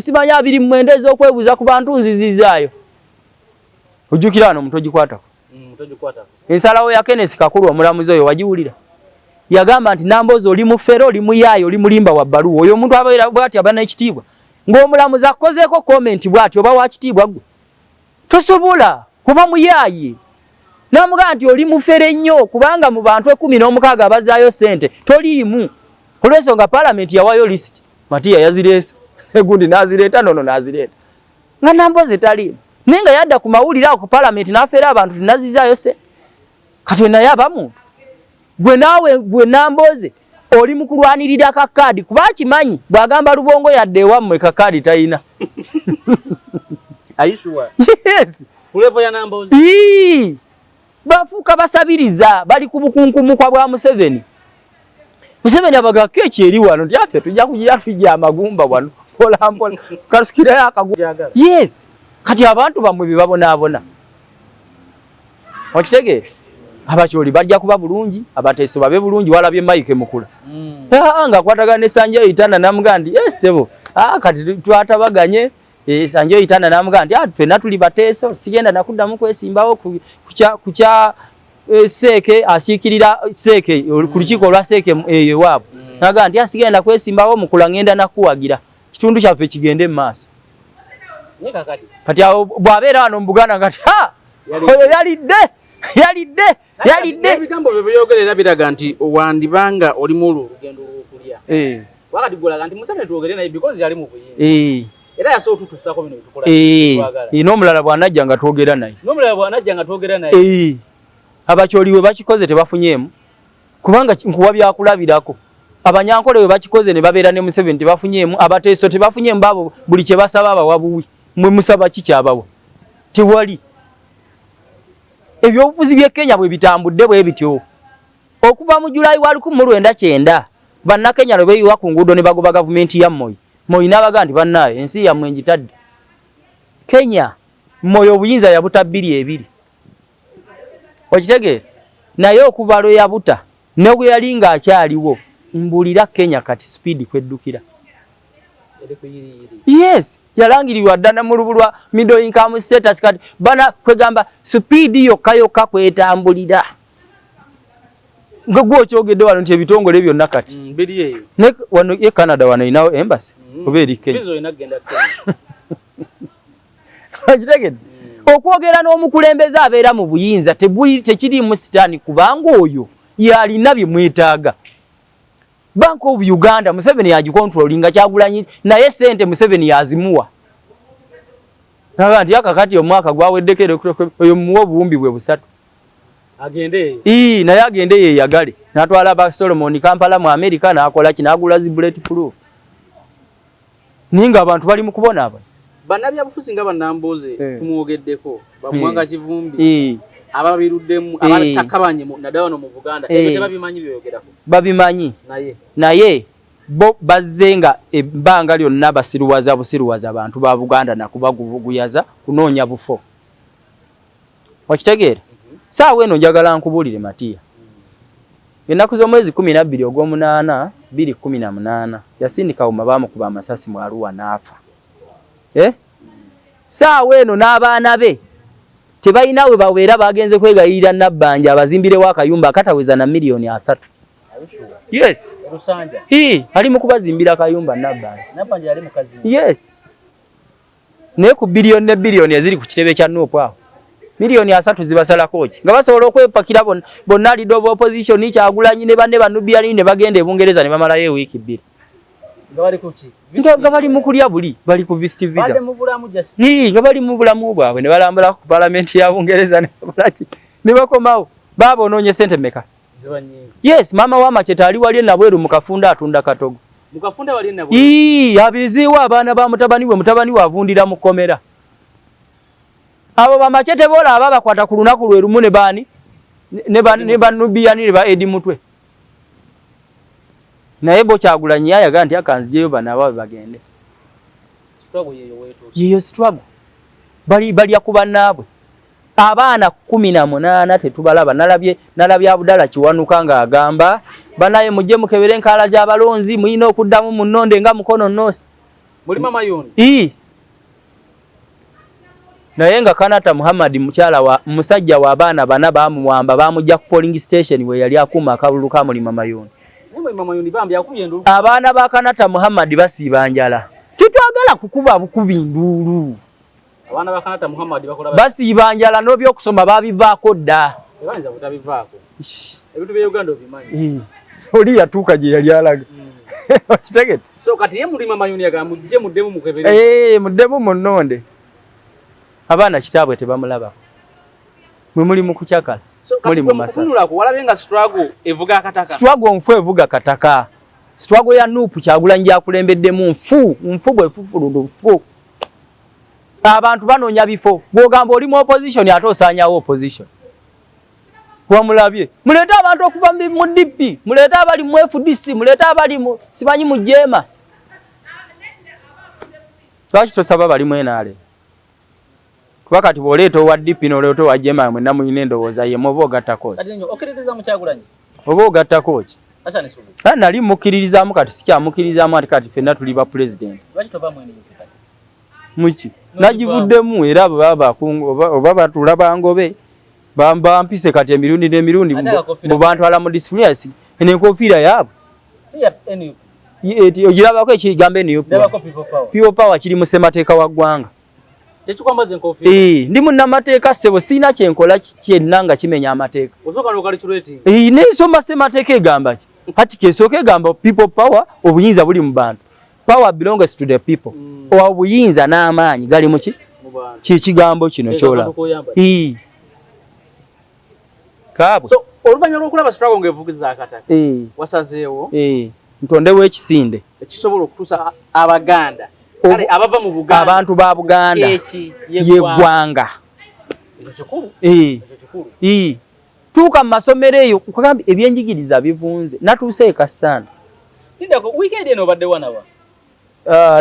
simanyi 29 ez'okwebuuza ku bantu nzizizaayo. Ojjukira wano omuntu ogikwatako ensalawo ya Kenneth Kakuru, omulamuzi oyo wagiwulira? Yagamba nti Nambooze oli mufere, oli muyaayi, oli mulimba wa bbaluwa. Oyo omuntu abeera bwati aba n'ekitiibwa? Ng'omulamuzi akozeeko comment bwati, oba wakitiibwa gwe? Tosobola kuba muyaaye. Namugamba nti oli mufere nnyo, kubanga mu bantu 16 abazaayo sente toliimu, olw'ensonga paalamenti yawayo lisiti, Matiya yazireesa, egundi n'azireeta, nono n'azireeta, nga Nambooze taliimu, naye nga yadda ku mawulire ago ku paalamenti n'afeera abantu tinazizaayo sente. Kati naye aba muntu gwe naawe gwe Nambooze oli mu kulwanirira kakaadi, kuba akimanyi bw'agamba Rubongoya yadde ewammwe kakaadi tayina. Yes, bafuuka basabiriza, bali ku bukunkumukwa bwa Museveni. Museveni abaga keeki eri wano nti affe tujja kugira tujja amagumba wano mpola mpola kasukirayo akagumba. Yes, kati abantu bammwe bye babonaabona, okitegeera? Abakyoli bajja kuba bulungi, abateeso babe bulungi. Walabye Mike Mukula nga akwatagana ne Sanjay Tanda, namugaa nti sebo, kati twatabaganye. Sanjay Tanda namugaa nti ffenna tuli bateeso, sigenda nakuddamu kwesimbawo ku kya Seeke asiikirira Seeke ku lukiiko olwa Seeke eyo ewaabwe. Nagaa nti asigenda kwesimbawo, Mukula ngenda nakuwagira, kitundu kyaffe kigende mu maaso. Kati awo bw'abeera wano mu Buganda nga oyo yalidde, yalidde, yalidde. Ebigambo bye byogera era biraga nti wandibanga olimu olwo olugendo olw'okulya. Wakati gulaga nti Museveni twogere naye because yali mu buyinza, era yasobola otutuusako bino byetukola. N'omulala bw'anajja nga twogera naye. N'omulala bw'anajja nga twogera naye. Abakyoli bwe bakikoze tebafunyeemu, kubanga nkuwa byakulabirako. Abanyankole bwe bakikoze ne babeera ne Museveni tebafunyeemu, abateeso tebafunyeemu. Baabo buli kye basaba abawa buwi. Mwe musaba ki kyabawa? Tewali. Ebyobufuzi by'e Kenya bwe bitambudde bwe bityo okuva mu Julayi wa 1990, Bannakenya lwe beeyiwa ku nguudo ne bagoba gavumenti ya Moi. Moi n'abaga nti bannaaye, ensi yammwe ngitadde. Kenya, Moi obuyinza yabuta 2020, okitegeera? Naye okuva lwe yabuta ne gwe yali ng'akyaliwo, mbulira Kenya kati speed kweddukira. Yes, yalangirirwa ddala mu lubu lwa middle income status. Kati bana kwegamba speed yokka yokka kwetambulira nga gwe okyogedde wano nti ebitongole byonna kati ne wano e Canada wano erinawo embassy oba eri Kenya, okitegedde? Okwogera n'omukulembeze abeera mu buyinza tekiriimu sitaani, kubanga oyo yalina bye mwetaaga. Bank of Uganda Museveni yagicontrollinga, Kyagulanyi naye sente Museveni yazimuwa. Naga nti akakati omwaka gwaweddeko, oyo mumuwa obuwumbi bwe 300. Agende. Ii, naye agende yeeyagale, n'atwala ba Solomon Kampala mu America, n'akola ki, n'agula zi bullet proof, naye ng'abantu bali mu kubonaabona. Bannabyabufuzi nga bannambuuze tumwogeddeko, bamuwanga Kivumbi, ababiruddemu, abatakabanye naddala wano mu Buganda, ebyo tebabimanyi byoyogerako? Babimanyi. Naye Naye bo bazze nga ebbanga lyonna basiruwaza busiruwaza bantu ba Buganda nakubagubuguyaza kunoonya bufo, okitegeera? Saawa eno njagala nkubuulire, Matiya, ennaku z'omwezi 12 ogw'omunaana 2018, Yasini Kawuma baamukuba amasasi mu Arua n'afa, eh? Saawa eno n'abaana be tebalina we babeera, bagenze kwegayirira Nabbanja abazimbirewo akayumba akataweza na miliyoni 30. Yes, ali mu kubazimbira akayumba Nabbanja. Yes, naye ku biliyoni ne biliyoni eziri ku kitebe kya NUP awo, miliyoni 30 zibasalako ki nga basobola okwepakira bonna, leader of opposition Kyagulanyi ne banne ba Nubian, ne bagenda e Bungereza ne bamalayo ewiiki 2 nga bali mu kulya buli, bali ku visit visa, nga bali mu bulamu bwabwe, ne balambulako ku palamenti ya Bungereza ne bakolaki ne bakomawo. Baba onoonye sente meka? Yes, maama wa Machete ali wali Nabweru mu kafunda atunda katogo. Mu kafunda wali Nabweru. Ii, abiziiwo abaana ba mutabani we, mutabani we avundira mu kkomera. Abo ba Machete bola aba bakwata ku lunaku lwe lumu ne baani ne ba Nubian ne ba Eddie Mutwe. Naye bo Kyagulanyi ayaga nti akanzijeyo bano abawe bagende. Struggle yeyo wetuuse. Yeyo struggle. Bali balya ku bannaabwe. Abaana 18 tetubalaba. Nalabye nalabye Abdallah Kiwanuka ng'agamba banaye mujje mukebere enkaala gy'abalonzi mulina okuddamu munnonde nga Mukono North. Mulima Mayuuni. Ii. Naye nga Kanata Muhammad mukyala wa musajja wa baana bana bamuwamba bamujja ku polling station we yali akuuma akalulu ka Mulima Mayuuni. Abaana ba Kanata Muhammad basiiba njala. Tetwagala kukuba bukubi nduulu. Abaana ba Kanata Muhammad bakola basiiba njala n'ebyokusoma babivaako dda. Tebayinza butabivaako. Ebintu bya Uganda obimanyi. Oli yatuuka gye yali alaga. Okitegedde? So kati ye Mulima Mayuuni agamba mujje muddemu mukebere. Muddemu munnonde. Abaana kitaabwe tebamulabako. Mwe muli mu kucakala. So kati gwe mukutunulako walabye nga struggle evuga akataka. Struggle nfu evuga kataka. Struggle ya NUP Kyagulanyi gy'akulembeddemu nfu, nfu bwe fufuludu nfu. Abantu banoonya bifo. Bw'ogamba oli mu opposition ate osaanyawo opposition. Wamulabye. Muleete abantu okuva mu DP, muleete abali mu FDC, muleete abali mu simanyi mu JEMA. Lwaki tosaba bali mu NRM? Kuba kati bw'oleeta owa DP n'oleeta owa JEMA mwenna mulina endowooza y'emu oba ogattako ki? Okkiririza mu Kyagulanyi? Oba ogattako ki? Nali mukkiririzaamu kati sikyamukkiririzaamu ati kati ffenna tuli ba pulezidenti. Lwaki tova mu NUP kati? Muki? Nagivuddemu era baba oba batuula bangobe bampise kati emirundi n'emirundi mbu bantwala mu disciplinary eno enkofiira yaabwe. Ogirabako ekigambo NUP? People power kiri mu ssemateeka wa ggwanga. Ndi munnamateeka ssebo, sirina kyenkola kyenna nga kimenya amateeka. Nensoma ssemateeka egamba ki? Kati kesooka egamba people power, obuyinza buli mu bantu. Power belongs to the people. Obuyinza n'amaanyi gali mu ki? Kikigambo kino ky'olaba. Kaabwe. So oluvannyuma lw'okulaba struggle ng'evugiza akataka, wasazeewo ntondewo ekisinde ekisobola okutuusa Abaganda kale abava mu Buganda, abantu ba Buganda yeggwanga. Ekyo kikulu. Ekyo kikulu. Tuuka mu masomero eyo kugambye ebyenjigiriza bivunze. Natuuse e Kassanda. Lindako, weekend eno obadde wanawa?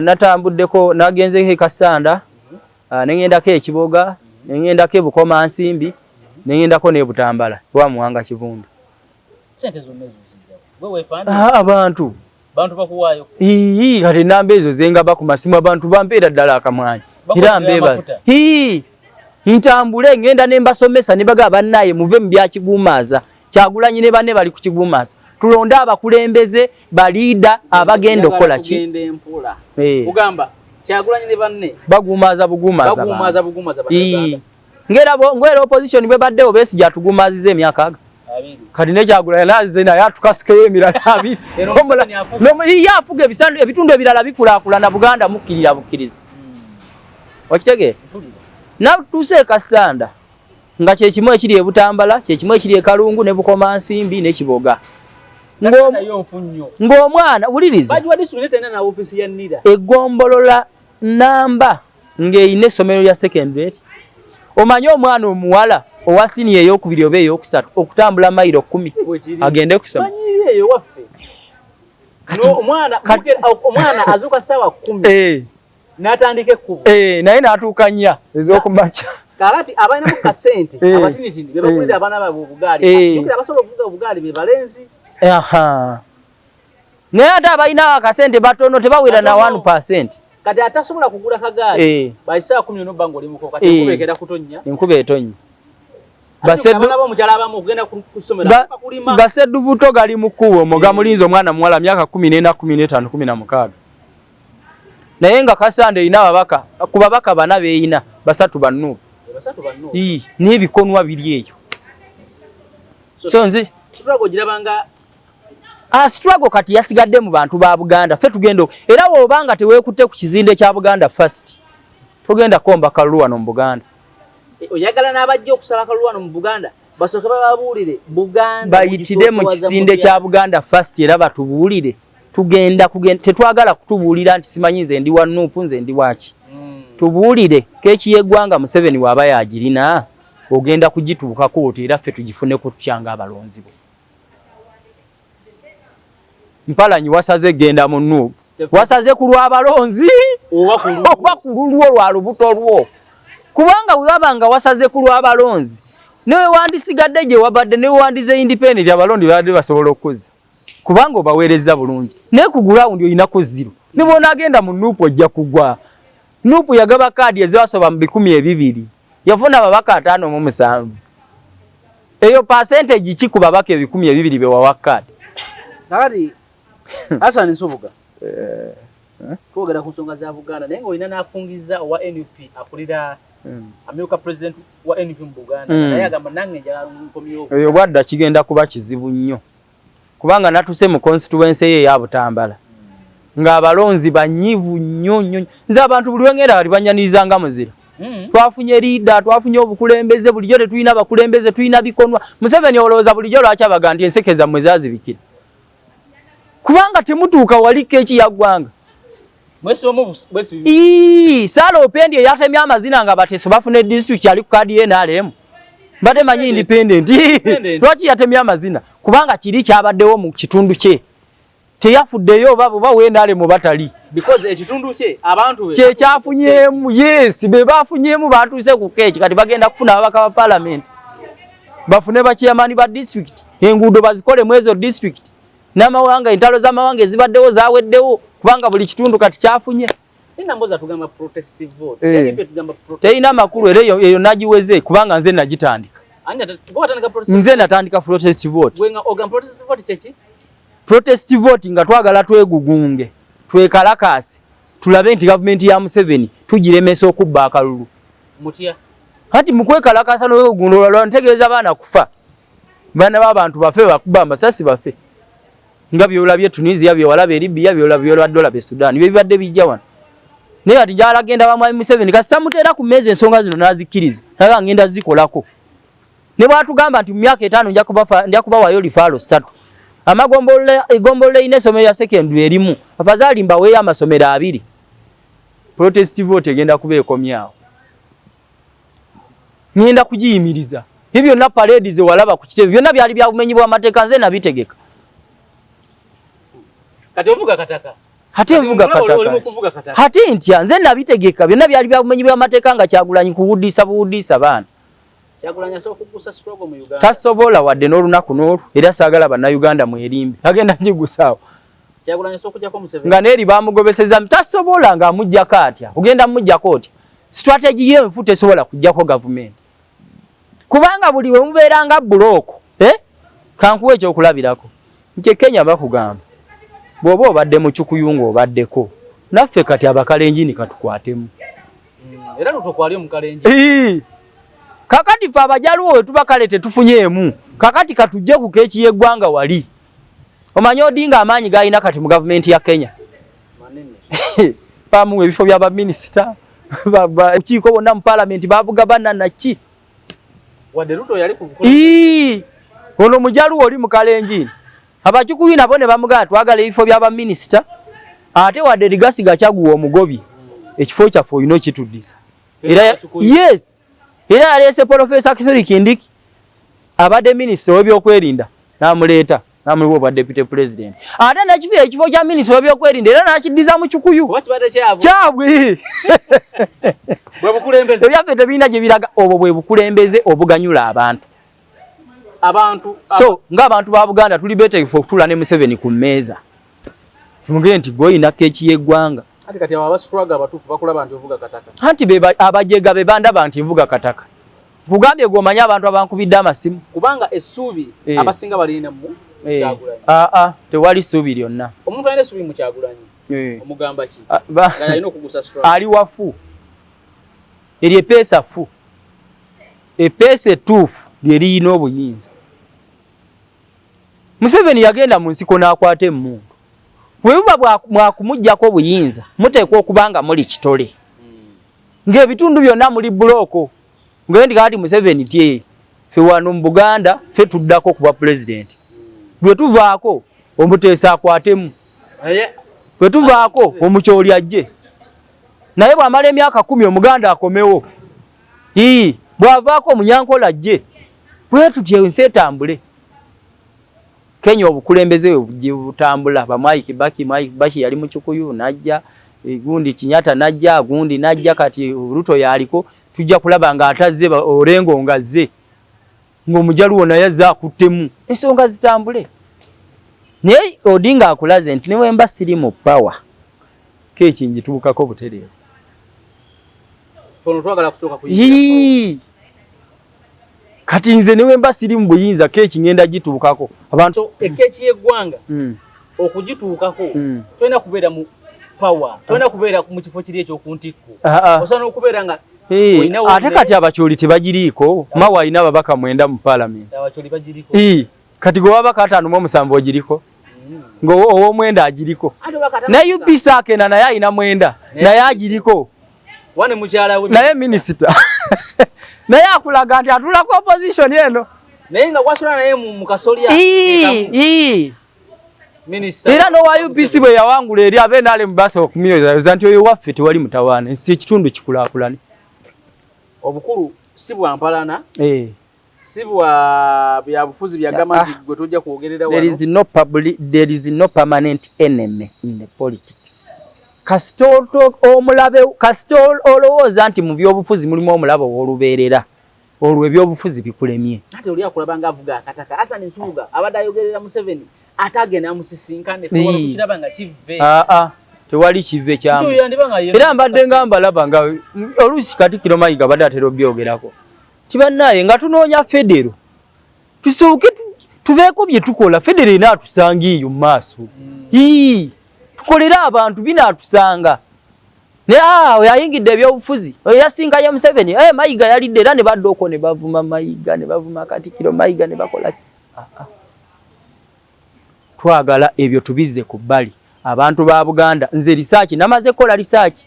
Natambuddeko, nagenzeeko e Kassanda, ne ŋŋendako e Kiboga, ne ŋŋendako e Bukomansimbi, ne ŋŋendako n'e Butambala ewa Muwanga Kivumbi. Ssente zonna ezo ozijja wa? Gwe weefandira? Abantu. Bantu bakuwaayo? Ii, kati ennamba ezo ze ngaba ku masimu abantu bampeera ddala akamwanyi. Era mbeebaza. Ii, ntambule ŋŋenda ne mbasomesa ne bagamba bannaaye muve mu bya kiguumaaza. Kyagulanyi ne banne bali ku kiguumaaza. Tulonde abakulembeze ba liida abagenda okukola ki? Kugenda empola. Kugamba Kyagulanyi ne banne baguumaaza buguumaaza. Baguumaaza buguumaaza Bannayuganda. Ngera ngera opposition bwe baddewo Besigye atuguumaazizza emyaka aga. Kati ne Kyagulanyi naze naye atukasukeyo emirala abiri. Ye afuga ebitundu ebirala bikulaakulana Buganda mukkirira bukkirizi. Okitegeera? Natuuse e Kassanda nga kye kimu ekiri e Butambala, kye kimu ekiri e Kalungu ne Bukomansimbi ne Kiboga. Ng'omwana wuliriza eggombolola namba ng'erina essomero lya secondary. Omanyi omwana omuwala owa siniya ey'okubiri oba ey'okusatu okutambula mayiro 10 agende kusoma. Omwana azuuka ssaawa 10 n'atandika ekkubo. Naye n'atuuka nnya ez'okumakya. Kaakati abalinamu kasente abatinitini be bagulira abaana baabwe obugaali. Jjukira abasobola okuvuga obugaali be balenzi. Naye ate abalina akasente batono tebawera na 1%. Kati atasobola kugula kagaali by ssaawa 10 n'obba ng'oli muko kati enkuba egenda kutonnya. Enkuba etonnya. Gasedduvuto gali mu kkubo omwo gamulinze omwana muwala myaka 14, 15, 16. Naye nga Kassanda erina ababaka, ku babaka bana beeyina, basatu ba NUP. N'ebikonwa biri eyo. So nze struggle kati yasigadde mu bantu ba Buganda. Ffe tugenda era bw'oba nga teweekutte ku kizinde kya Buganda First, togenda kukomba kalulu wano mu Buganda. Oyagala n'abajja okusaba akalulu wano mu Buganda Basooke bababuulire Buganda, bayitire mu kisinde kya Buganda First, era batubuulire. Tugenda kugenda, tetwagala kutubuulira nti simanyi nze ndi wa NUP, nze ndi waki. Tubuulire keeki y'eggwanga Museveni waaba yagirina, ogenda kugituukako oti, era ffe tugifuneko tutya ng'abalonzi bo? Mpalanyi wasaze genda mu NUP, wasaze ku lw'abalonzi oba ku lulwo lwa lubuto lwo? Kubanga bwe waba nga wasaze ku lw'abalonzi, newe wandisigadde gye wabadde, newe wandize independent, abalondi babadde basobola okukuza kubanga obaweereza bulungi. Naye ku ground olinako zero. Ne bw'onaagenda mu NUP ojja kugwa. NUP yagaba kaadi ezasoba mu 2000, yafuna ababaka 57. Eyo percentage ki ku babaka 2000 be wawa kaadi? Kakati Hassan Nsubuga, twogera ku nsonga za Buganda, naye ng'olina n'afungiza owa NUP akulira amyuka president wa NUP mu Buganda, naye agamba nange njagala nkomyewo. Eyo bwadda kigenda kuba kizibu nnyo, kubanga natuse mu constituency ye eya Butambala ng'abalonzi banyivu nnyo nnyo. Nze abantu buli wengenda bali banyaniriza nga muzira. Twafunye leader, twafunye obukulembeze, bulijjo tetulina bakulembeze, tulina bikonwa. Museveni olowooza bulijjo lwaki abaga nti enseke zammwe zaazibikira? Kubanga temutuuka wali keeki ya ggwanga. Mwesibamu bwesibi. Ii, Sarah Opendi eyatemye amazina nga Bateso bafuna district ali ku kaadi ye NRM. Mbadde manyi independent. Independent. Lwaki yatemye amazina? Kubanga kiri kyabaddewo mu kitundu kye. Teyafuddeyo oba oba we NRM batali. Because ekitundu kye abantu be Kye kyafunyeemu, yes, be bafunyeemu batuuse ku keeki, kati bagenda kufuna ababaka ba parliament. Bafune ba chairman ba district, enguudo bazikole mu ezo district. N'amawanga, entalo z'amawanga ezibaddewo zaaweddewo kubanga buli kitundu kati kyafunye. Namboza tugamba protest vote. Eh. NUP tugamba protest. Terina makulu, era eyo nagiweze kubanga nze nagitandika. Anya gwe watandika protest. Nze natandika protest vote. Gwe nga ogamba protest vote kyeki? Protest vote nga twagala twegugunge, twekalakaase, tulabe nti gavumenti ya Museveni tugiremesa okubba akalulu. Mutya. Kati mu kwekalakaasa n'okwegugunga olwalwa ntegeeza baana kufa, baana b'abantu bafe, bakuba amasasi bafe, nga byolabye Tunisia, byewalaba e Libya, byolabye olaba e Sudan, bye bibadde bijja wano. Naye kati njagala genda ba Mwami Museveni kasita muteera ku mmeeza ensonga zino n'azikkiriza, naga ngenda zikolako. Ne bw'atugamba nti mu myaka 5 nja kubawayo referral 3, amagombolola, egombolola erina essomero lya secondary erimu, afazaali mbaweeyo amasomero 2. Protest vote egenda kuba ekomyawo, ngenda kugiyimiriza. Ebyo byonna parade ze walaba ku kitebe byonna byali bya bumenyi bw'amateeka, nze nabitegeka. Kati ovuga kataka. Ate nvuga Oli mu kataka. kuvuga kataka. Ate ntya? Nze nabitegeka byonna, byali bya bumenyi bw'amateeka nga Kyagulanyi kuwudiisa buwudiisa baana. Kyagulanyi asobola okugusa struggle mu Uganda? Tasobola wadde n'olunaku n'olwo, era saagala Bannayuganda mwerimbe, agenda ngigusaawo. Kyagulanyi asobola okuggyako Museveni? Nga neeri bamugobeseza, tasobola. Ng'amuggyako atya? Ogenda muggyako otya? Strategy ye enfu tesobola kuggyako gavumenti, kubanga buli we mubeera nga bloc, eh? Kankuwa ekyokulabirako nti e Kenya bakugamba bw'oba obadde mu Kikuyu ng'obaddeko naffe, kati Abakalenjini katukwatemu. Era Ruto kwali omukalenji. Ii. Kakati ffe Abajaluwo we tuba kale tetufunyeemu, kakati katujje ku keeki y'eggwanga. Wali omanyi Odinga amaanyi g'alina kati mu gavumenti ya Kenya? Manene. Bamuwa ebifo by'abaminisita, bukiiko bwonna mu paalamenti babugabana naki. Wadde Ruto yali ku Ii. Ono Mujaluwo oli Mukalenjini, Abakikuyu nabo ne bamugamba twagala ebifo by'abaminisita, ate wadde Rigathi Gachagua omugobi, ekifo kyaffe olina okituddisa. Era yes, era yaleese Profesa Kithure Kindiki abadde minisita ow'ebyokwerinda, n'amuleeta n'amuwa obwa deputy president, ate nekifo ekifo kya minisita ow'ebyokwerinda era n'akiddiza mu Kikuyu. Kuba kibadde kyabwe. Kyabwe. Bwe bukulembeze. Ebyaffe tebirina gye biraga. Obwo bwe bukulembeze obuganyula abantu. Abantu. So ng'abantu ba Buganda tuli beetegefu okutuula ne Museveni ku mmeeza, tumugende nti gwe olina keeki y'eggwanga. Ati kati abo aba struggle abatuufu bakulaba nti ovuga kataka. Anti abajega be bandaba nti nvuga kataka. Nkugambye gwe omanyi abantu abankubidde amasimu. Kubanga essuubi abasinga balina mu Kyagulanyi. Aa, tewali ssuubi lyonna. Omuntu alina essuubi mu Kyagulanyi omugamba ki? Ah, nga yalina okugusa struggle. Ali wafu, eryo epeesa fu, epeesa ettuufu lye liyina obuyinza. Museveni yagenda mu nsiko n'akwata emmundu. Bwe buba mwakumuggyako obuyinza, muteekwa okuba nga muli kitole, ng'ebitundu byonna muli bloc, ngende kati Museveni tye. Ffe wano mu Buganda ffe tuddako ku bwa pulezidenti. Bwe tuvaako Omuteesa akwatemu, bwe tuvaako Omukyoli ajje, naye bw'amala emyaka 10 Omuganda akomewo, ii bw'avaako Omunyankole ajje, bwe tutyo ensi etambule. Kenya obukulembeze bwe butambula, ba Mwai Kibaki, Mwai Kibaki yali Mukikuyu n'ajja, gundi Kenyatta n'ajja, gundi n'ajja, kati Ruto y'aliko. Tujja kulaba ng'atazze Orengo ng'azze, ng'Omujaluwo naye azze akuttemu, ensonga zitambule. Naye Odinga akulaze nti ne bwe mba siri mu power, keeki ngituukako butereevu. Kati nze ne bwe mba siri mu buyinza, keeki ngenda gituukako. Abantu ekeeki y'eggwanga okugituukako tolina kubeera mu power, tolina kubeera mu kifo kiri eky'oku ntikko, osobola n'okubeera nga ate kati Abakyoli tebagiriiko. Mawa alina ababaka 9 mu paalamenti. Kati gwe wabaka 57 ogiriko, ng'ow'omwenda agiriko, ne UPC Akena naye alina 9, naye agiriko, naye minisita, naye akulaga nti atula ku opposition eno. Naye nga gwasula naye mu kasolya. Era n'owa UPC bwe yawangula eri abe NRM basobola okumyozayoza nti oyo waffe, tewali mutawaana, ensi ekitundu kikulaakulane. Obukulu si bwa mpalana, si bwa byabufuzi byagamba nti gwe tojja kwogerera. There is no permanent enemy in the politics. Kasita omulabe, kasita olowooza nti mu byobufuzi mulimu omulabe ow'olubeerera, olwo ebyobufuzi bikulemye. Ate oli akulaba nga avuga akataka, Hassan Nsubuga abadde ayogerera Museveni, ate agenda amusisinkane, tukiraba nga kive. Aa, tewali kive kyamu. Era mbadde nga mbalaba nga oluusi Katikkiro Mayiga badde atera obyogerako, kibannaaye nga tunoonya federo, tusooke tubeeko bye tukola, federo enaatusanga eyo mu maaso. Tukolere abantu, binaatusanga. Naye oyo ayingidde ebyobufuzi, oyo yasingayo Museveni, Mayiga yalidde, era ne badda okwo ne bavuma Mayiga, ne bavuma Katikkiro Mayiga, ne bakola. Twagala ebyo tubizze ku bbali. Abantu ba Buganda, nze research namaze kukola, research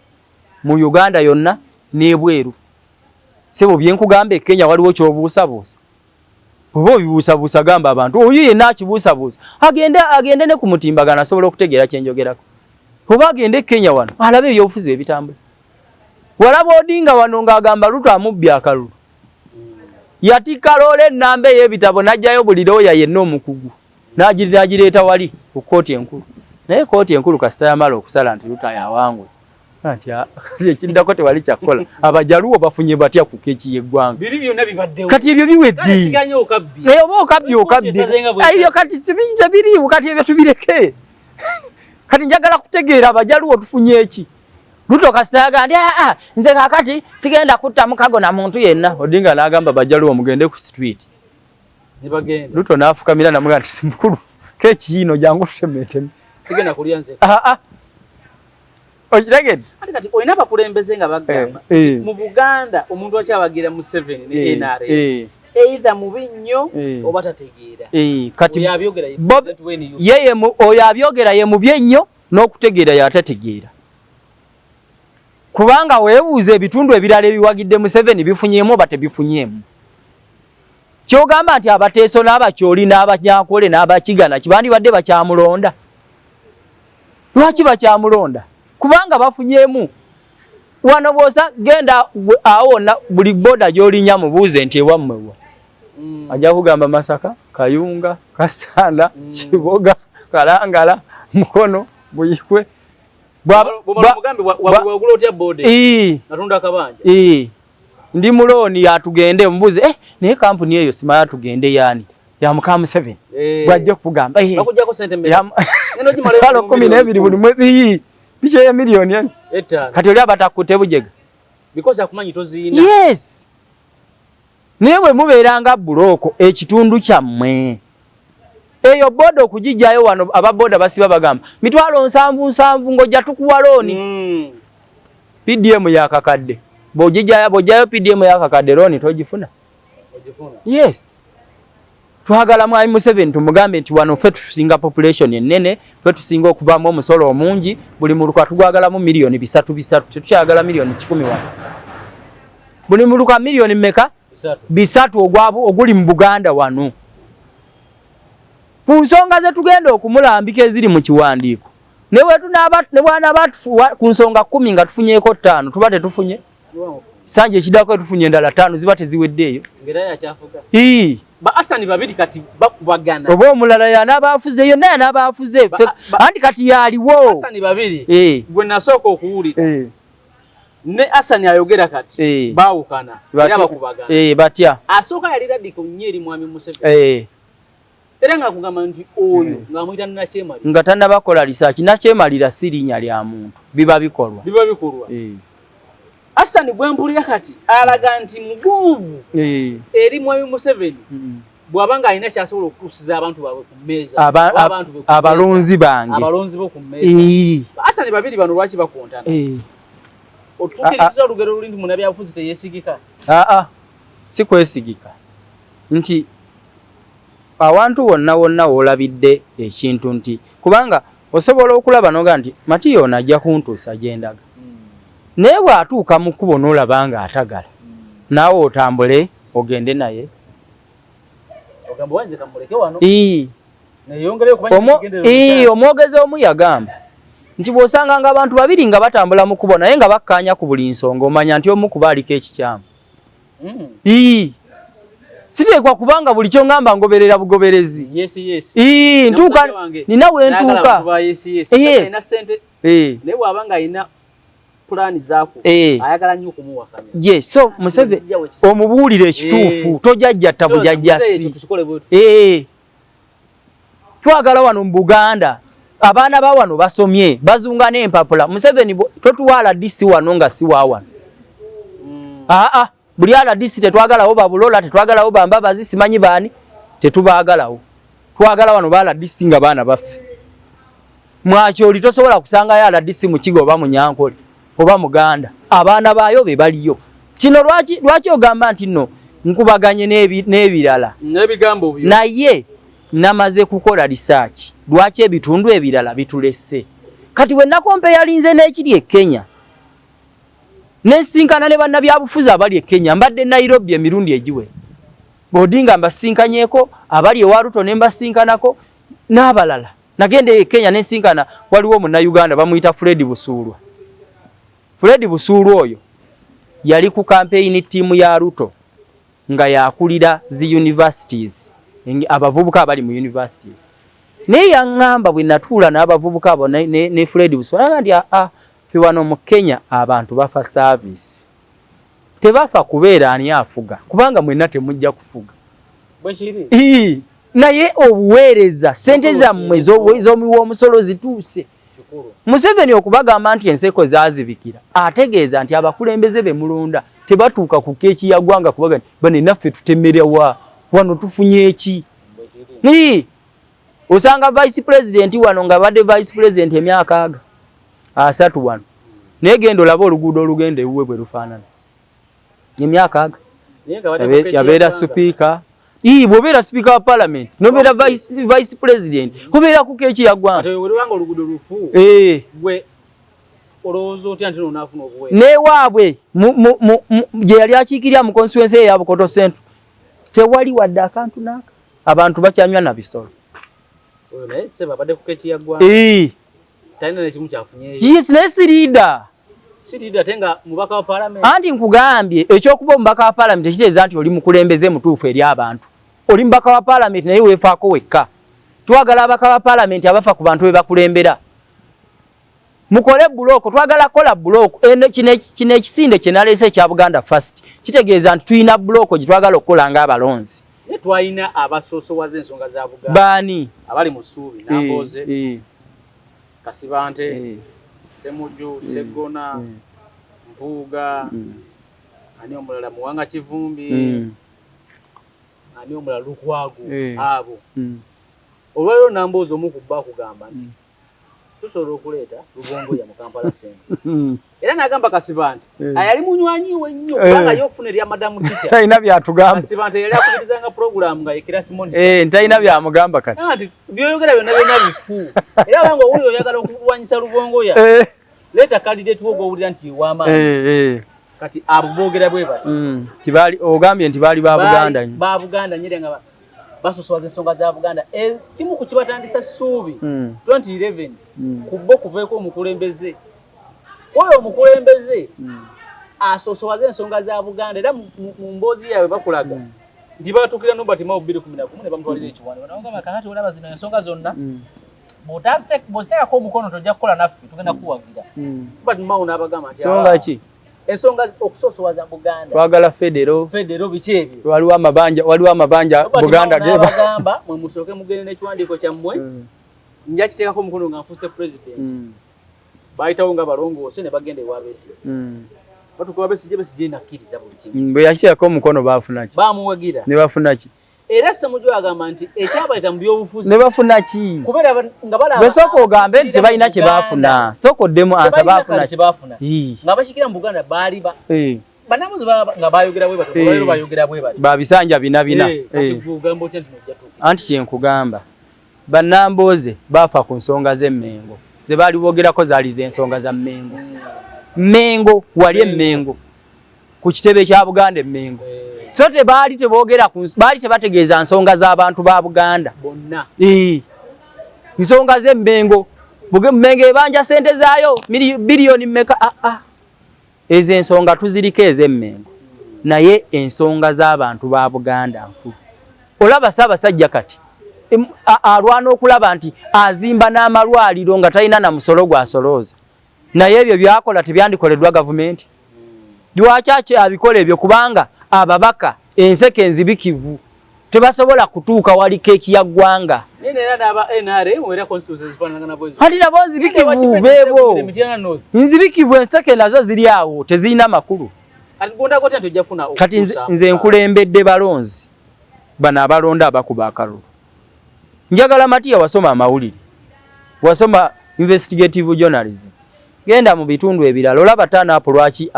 mu Uganda yonna n'ebweru. Sebo, byenkugamba e Kenya waliwo kyobuusabuusa? Bw'oba obibuusabuusa, gamba abantu, oyo yenna akibuusabuusa agende, agende ne ku mutimbagano asobola okutegeera kyenjogerako, oba agende e Kenya wano alabe ebyobufuzi ebitambula. Walaba Odinga wano ng'agamba Ruto amubbye akalulu, yatikka loola ennamba ey'ebitabo n'aggyayo buli looya yenna omukugu n'agireeta wali ku kkooti enkulu. Naye kkooti enkulu kasita yamala okusala nti Ruto yawangula, nti kati ekiddako tewali kyakkola. Abajaluwo bafunye batya ku keeki y'eggwanga? Kati ebyo biwedde, oba okabbi okabbi, ebyo kati tebiriiwo, kati ebyo tubireke. Kati njagala kutegeera Abajaluwo tufunye eki? Ruto kasita yagamba nti aa, nze kakati sigenda kutta mukago na muntu yenna, Odinga n'agamba Bajaluwo mugende ku street. Ruto n'afukamira namugamba nti simukulu, keeki yiino, jangu tutemeeteme. Sigenda kulya nze. Aa, okitegedde? Ate kati olina abakulembeze nga bagamba mu Buganda omuntu akyabagira Museveni ne NRM either mubi nnyo oba tategeera. Kati yeye oyo abyogera ye mubi ennyo n'okutegeera yatategeera, kubanga weebuuza ebitundu ebirala ebiwagidde Museveni bifunyeemu oba tebifunyeemu. Kyogamba nti Abateeso n'Abakyoli n'Abanyankole n'Abakigana kibandibadde bakyamulonda? Lwaki bakyamulonda? Kubanga bafunyeemu. Wano bwosa genda awo wonna, buli boda gy'olinya mubuuze nti ewammwe wa, ajja kugamba Masaka, Kayunga, Kasanda, Kiboga, Kalangala, Mukono, Buyikwe. Ndi mulooni yatugende, mubuuze, eh, naye kampuni eyo simala tugende yaani ya muka Museveni, bwajja okugamba kalo 12 buli mwezi, bikyeyo miliyoni enzi. Kati oli abatakute bujega. Yes, naye bwe mubeera nga bloc, ekitundu kyammwe, eyo boda okugijjayo wano, ababoda basiba bagamba 700,000 ng'ojja tukuwa looni. PDM yakakadde, bw'ogijjayo PDM yakakadde, looni togifuna. Yes, twagala Mwami Museveni tumugambe nti wano ffe tusinga population ennene, ffe tusinga okuvaamu omusolo omungi, buli muluka tugwagalamu miliyoni 300 3, tetukyagala miliyoni 100 wano. Buli muluka miliyoni mmeka? Bisatu oguli mu Buganda wano. Ku nsonga ze tugenda okumulambika eziri mu kiwandiiko, ne bwanaaba ku nsonga 10 nga tufunyeeko 5, tuba tetufunye sanja ekiddako tufunye endala 5 ziba teziweddeeyo. Ba Asani babiri kati bakubagana. Oba omulala yanaaba afuze yonna yanaaba afuze anti kati yaliwo. Asani babiri gwe nasooka okuwulira ne Asani ayogera kati baawukana era bakubagana. Batya? Asooka yali radical nnyo eri Mwami Museveni. Era ng'akugamba nti oyo ng'amuyita Nakyemalira. Nga tannabakola research. Nakyemalira si linnya lya muntu, biba bikolwa. Biba bikolwa. Asani gwe mpulira kati alaga nti mugonvu eri Mwami Museveni bw'aba ng'alina ky'asobola okutuusiza abantu baabwe ku mmeeza, abalonzi bange, abalonzi bo ku mmeeza. Asani babiri bano lwaki bakontana? Otuukiriza olugero luli nti munnabyabufuzi teyeesigika? Aa, si kwesigika nti awantu wonna wonna w'olabidde ekintu nti kubanga osobola okulaba n'ogaa nti Matiya ono ajja kuntuusa gye ndaga. Naye bw'atuuka mu kkubo n'olaba ng'atagala, naawe otambule ogende naye. Omwogezi omu yagamba nti bw'osanganga abantu babiri nga batambula mu kkubo naye nga bakkaanya ku buli nsonga, omanya nti omu kuba aliko ekikyamu. Siteekwa kubanga buli ky'ongamba ngoberera bugoberezi. Ntuuka nina we ntuuka. Naye bw'aba ng'alina pulaani zaako ayagala nnyo okumuwakanya. Ye so Museveni omubuulire ekituufu, tojajjatta bujajjasi. Twagala wano mu Buganda abaana ba wano basomye bazunga n'empapula. Museveni totuwa RDC wano nga si wa wano. Aa, buli RDC tetwagalawo Babulola, tetwagalawo Bambabazi, simanyi baani, tetubaagalawo. Twagala wano ba RDC nga baana baffe. Mwakyoli tosobola kusangayo RDC mu Kigo oba mu Nyankole oba Muganda, abaana baayo be baliyo. Kino lwaki ogamba nti nno nkubaganye n'ebirala n'ebigambo byo, naye namaze kukola research lwaki ebitundu ebirala bitulesse. Kati bwe nakompeyalinze n'ekiri e Kenya nensinkana ne bannabyabufuzi abali e Kenya, mbadde Nairobi emirundi egiwera, Odinga mbasinkanyeko, abali ewa Ruto ne mbasinkanako n'abalala. Nagenda e Kenya nensinkana waliwo munnayuganda bamuyita Fred Busuulwa. Fred Busuulwa oyo yali ku campaign team ya Ruto nga yakulira zi universities, abavubuka abali mu universities. Naye yaŋŋamba bwe natuula n'abavubuka abo ne Fred Busuulwa, nti aa, ffe wano mu Kenya abantu bafa service. Tebafa kubeera ani afuga, kubanga mwenna temujja kufuga. Naye obuweereza ssente zammwe z'omuwi w'omusolo zituuse. Museveni okubagamba nti enseko zaazibikira ategeeza nti abakulembeze be mulonda tebatuuka ku keeki ya ggwanga kubaga nti bane naffe tutemerewa wano tufunye eki. Osanga vice president wano nga badde vice president emyaka aga 30 wano, naye genda olabe oluguudo olugenda ewuwe bwe lufaanana emyaka aga yabeera sipiika. Bw'obeera sipiika wa parliament n'obeera vice president obeera ku keeki ya ggwanga. N'ewaabwe gye yali akiikirira mu constituency eya Bukoto Central tewali wadde akantu n'aka, abantu bakyanywa na bisolo. Yes, naye si leader. Anti nkugambye ekyokuba omubaka wa parliament tekitegeeza nti oli mukulembeze mutuufu eri abantu. Oli mubaka wa parliament naye weefaako wekka. Twagala ababaka ba parliament abafa ku bantu be bakulembera. Mukole bulooko, twagala kukola bulooko. Kino ekisinde kye naleese ekya Buganda First kitegeeza nti tulina bulooko gye twagala okukola ng'abalonzi. Naye twalina abasoosowaza ensonga za Buganda. Baani? Abali mu ssuubi, Nambooze, Kasibante, Ssemujju, Sseggona, Mpuuga, ani omulala, Muwanga Kivumbi, ani omulala, Lukwago, abo. Olwaleero Nambooze omu ku bo akugamba nti tusobola okuleeta Lubongoya mu Kampala Central. Era n'agamba Kasibante ayali munywanyi we nnyo kubanga ye okufuna erya Madamu Teacher. Talina byatugamba. Kasibante yali akubirizanga program nga ye class monitor. Talina byamugamba kati. Anti by'oyogera byonna byonna bifu. Era banga owulira oyagala okulwanyisa Lubongoya. Leeta candidate wo gw'owulira nti ye w'amaanyi. Kati abo boogera bwe bati. Tibali ogambye nti baali ba Buganda nnyo. Ba Buganda nnyo nga basosowaza ensonga za Buganda. Kimu ku kibatandisa ssuubi 2011 ku bo kuveeko omukulembeze. Oyo omukulembeze asosowaza ensonga za Buganda era mu mboozi yaabwe bakulaga nti batuukira Norbert Mao 2011 ne bamutwalira ekiwandiiko. Nabagamba kakati olaba zino ensonga zonna bw'oziteekako omukono tojja kukola naffe tugenda kuwagira. Norbert Mao n'abagamba nti nsonga ki? Ensonga okusosowaza Buganda. Twagala federo. Federo biki ebyo? Waliwo amabanja, waliwo amabanja Buganda ge bagamba mwe musooke mugende n'ekiwandiiko kyammwe. Nja kiteekako omukono nga nfuuse president. Bayitawo nga balongoose ne bagenda ewa Besigye. Batuuka ewa Besigye, Besigye n'akkiriza buli kimu. Bwe yakiteekako omukono baafuna ki? Baamuwagira. Ne bafuna ki? Era Ssemujju agamba nti ekyabaleeta mu byobufuzi ne bafuna ki? Kubeera nga balaba Gwe sooka ogambe nti tebalina kye baafuna. Sooka oddemu ansa baafuna ki? Baafuna. Nga bakiikira mu Buganda baali ba Bannamboze baba nga bayogera bwe batyo, olwaleero bayogera bwe batyo. Ba bisanja bina bina. Kati gwe ogamba otya nti nojja tuukiriza? Anti kye nkugamba, Bannamboze baafa ku nsonga z'e Mmengo. Ze baali boogerako zaali z'ensonga za Mmengo. Mmengo, wali e Mmengo. Ku kitebe kya Buganda e Mmengo. So tebaali teboogera ku baali tebategeeza nsonga z'abantu ba Buganda. Bonna. Nsonga z'e Mmengo. Mmengo ebanja ssente zaayo biliyoni mmeka? Ezo ensonga tuziriko ez'e Mmengo. Naye ensonga z'abantu ba Buganda nkulu. Olaba Ssaabasajja kati alwana okulaba nti azimba n'amalwaliro nga talina na musolo gw'asolooza. Naye ebyo byakola tebyandikoleddwa gavumenti. Lwaki abikola ebyo? Kubanga ababaka enseke enzibikivu tebasobola kutuuka wali keeki ya ggwanga. Anti nabo nzibikivu beebo nzibikivu, enseke nazo ziri awo tezirina makulu. Kati nze nkulembedde balonzi bano abalonda abakuba akalulu. Njagala Matiya, wasoma amawulire, wasoma investigative journalism, genda mu bitundu ebirala olaba turn-up. Lwaki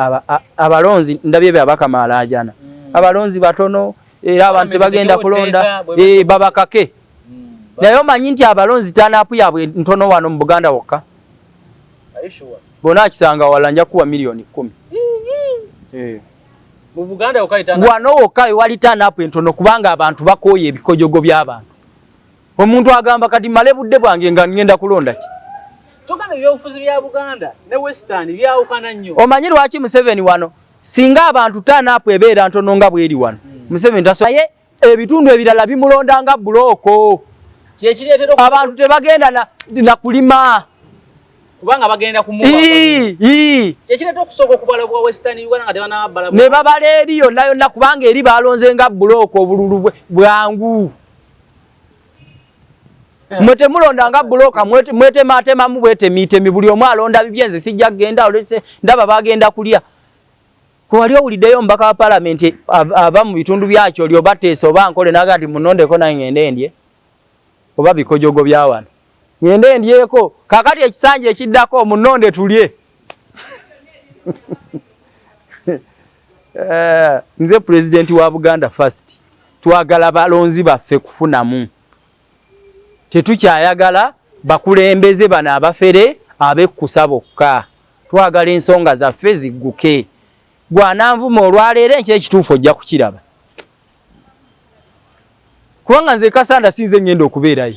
abalonzi ndabye bye abakama alaajana, abalonzi batono era abantu tebagenda kulonda, babakake. Naye omanyi nti abalonzi turn-up yaabwe ntono wano mu Buganda wokka. Bw'ona akisanga wala nja kuwa 10 million. Wano wokka ewali turn-up entono kubanga abantu bakooye ebikojogo by'abantu. Omuntu agamba kati male budde bwange nga ngenda kulonda ki? Togamba ebyobufuzi bya Buganda ne Western byawukana nnyo. Omanyi lwaki Museveni wano singa abantu turn-up ebeera ntono nga bweri wano, Museveni taso naye ebitundu ebirala bimulonda nga block. Kyekireetera abantu tebagenda na kulima kubanga bagenda kumuwa. Kyekireeta okusooka okubala bwa Western Uganda nga tebanabala ne babala eri yonna yonna kubanga eri balonze nga block, obululu bwangu. Mwe temulonda nga block, mwetematemamu bwetemitemi, buli omu alonda bibye. Nze sijja kugenda, ndaba bagenda kulya. Wali owuliddeyo omubaka wa palamenti ava mu bitundu byakyo oli oba Teesa oba Nkole naga nti munondeko nange ngende ndye oba bikojogo bya wano ngende ndyeko? Kakati ekisanja ekiddako munonde tulye. Nze pulezidenti wa Buganda First, twagala balonzi baffe kufunamu. Tetukyayagala bakulembeze bano abafere abekkusa bokka. Twagala ensonga zaffe zigguke. Gwananvuma olwaleero, enkya ekituufu ojja kukiraba, kubanga nze Kasanda sinze ngenda okubeerayo.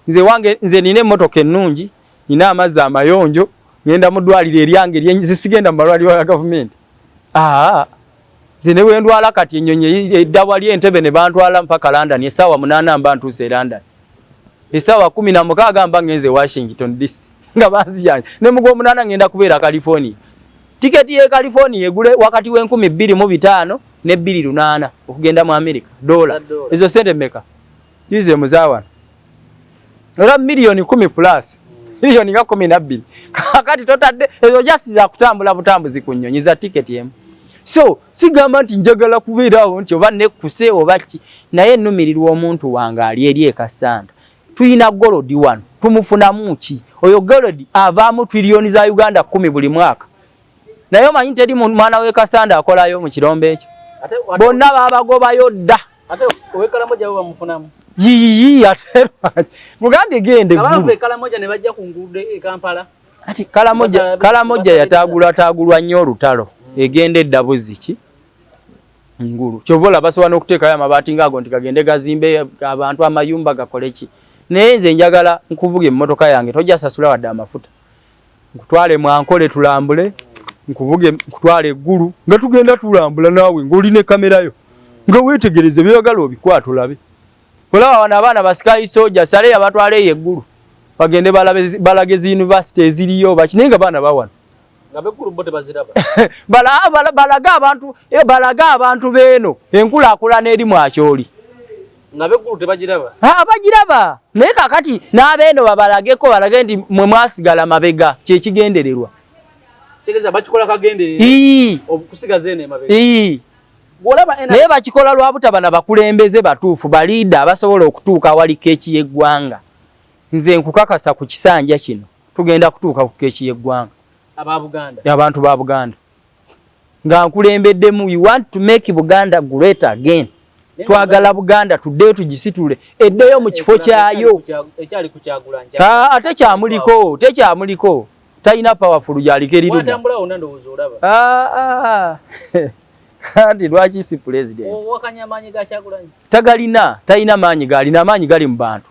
Nze wange, nze nina emmotoka ennungi, nina amazzi amayonjo, ngenda mu ddwaliro eryange, zisigenda mu malwaliro ga gavumenti. Aa, nze ne bwendwala kati ennyonyi edda wali Entebe ne bantwala mpaka London, essaawa 8 mba ntuuse e London, essaawa 16 mba ngenze Washington DC nga banzijanja, ne mu gw'omunaana ngenda kubeera California. Tiketi y'e California egule wakati w'2500 ne 2800 okugenda mu America, dola. Ezo sente mmeka? Kize muzawano era 10 million plus, miliyoni nga 12. Kakati totadde ezo just za kutambula butambuzi ku nnyonyi za tiketi emu. So sigamba nti njagala kubeerawo nti oba nekkuse oba ki, naye ennumirirwa omuntu wange ali eri e Kassanda. Tuyina gold wano, tumufunamu ki? Oyo gold avaamu triliyoni za Uganda 10 buli mwaka, naye omanyi teri mwana w'e Kasanda akolayo mu kirombe ekyo, bonna babagobayo dda. Yiyiyi, ate mugambye gende. Ati Kalamoja yataagulwataagulwa nnyo olutalo. Egenda edda buzzi ki ngulu. Kyova olaba basobola n'okuteekayo amabaati ng'ago nti gagende gazimbe abantu amayumba gakole ki. Naye nze njagala nkuvuga emmotoka yange, tojja sasula wadde amafuta. Nkutwale mwankole tulambule, nkuvuge nkutwale eggulu nga tugenda tulambula naawe ng'oli ne kamera yo. Nga weetegereze by'oyagala obikwate olabe. Olaba wano abaana ba Sky Soldier sale yabatwala eyo eggulu. Bagende balabe balage zi university eziriyo baki naye nga baana bawano. Nga beggulu bo tebaziraba. Balage abantu balage abantu beeno enkulaakulana eri mu Acholi. Nga beggulu tebagiraba. Ha, bagiraba. Naye kakati n'abeeno babalageko balage nti mwe mwasigala mabega kye kigendererwa. Kitegeeza bakikola kagenderere. Okusigaza eno emabega. Naye bakikola lwa butaba na bakulembeze batuufu baliida abasobola okutuuka awali keeki y'eggwanga. Nze nkukakasa ku kisanja kino tugenda kutuuka ku keeki y'eggwanga. Abantu ba Buganda. Nga nkulembeddemu, we want to make Buganda great again. Twagala Buganda tuddeyo tugisitule eddeyo mu kifo kyayo. Ate kyamuliko, tekyamuliko. Talina powerful gyaliko eri ludda. Kati lwaki si president? Tagalina, talina maanyi galina, amaanyi gali mu bantu.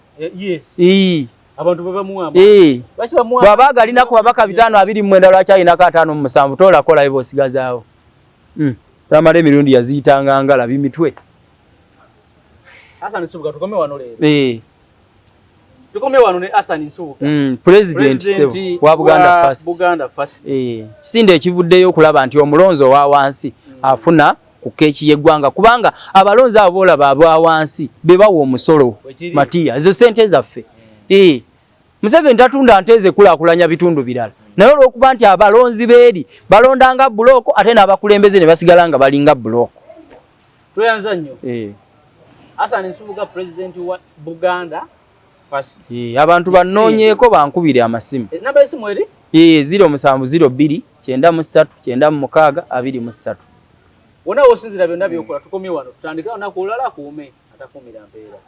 Bw'aba agalina ku babaka 529 lwaki alinako 57 toola kola eba osigazaawo. Tamala emirundi yaziyitanga ngalabi mitwe. Hassan Nsubuga tukome wano leero. Tukome wano ne Hassan Nsubuga. President sebo wa Buganda First. Buganda First. Kisinde ekivuddeyo okulaba nti omulonzi owa wansi afuna ku keeki y'eggwanga kubanga abalonzi abo boolaba aba wansi be bawa omusolo Matiya ezo ssente zaffe. Museveni tatunda nte ze kulaakulanya bitundu birala naye olw'okuba nti abalonzi beeri balondanga bulooko ate n'abakulembeze ne basigala nga balinga bulooko. Tweyanza nnyo. Hassan Nsubuga president wa Buganda First. Abantu bannoonyeeko bankubire amasimu. Namba y'essimu eri? 0702 93 96 23. Wonna w'osinziira byonna by'okola tukomye wano tutandike olunaku olulala akuume atakuumira mpeera.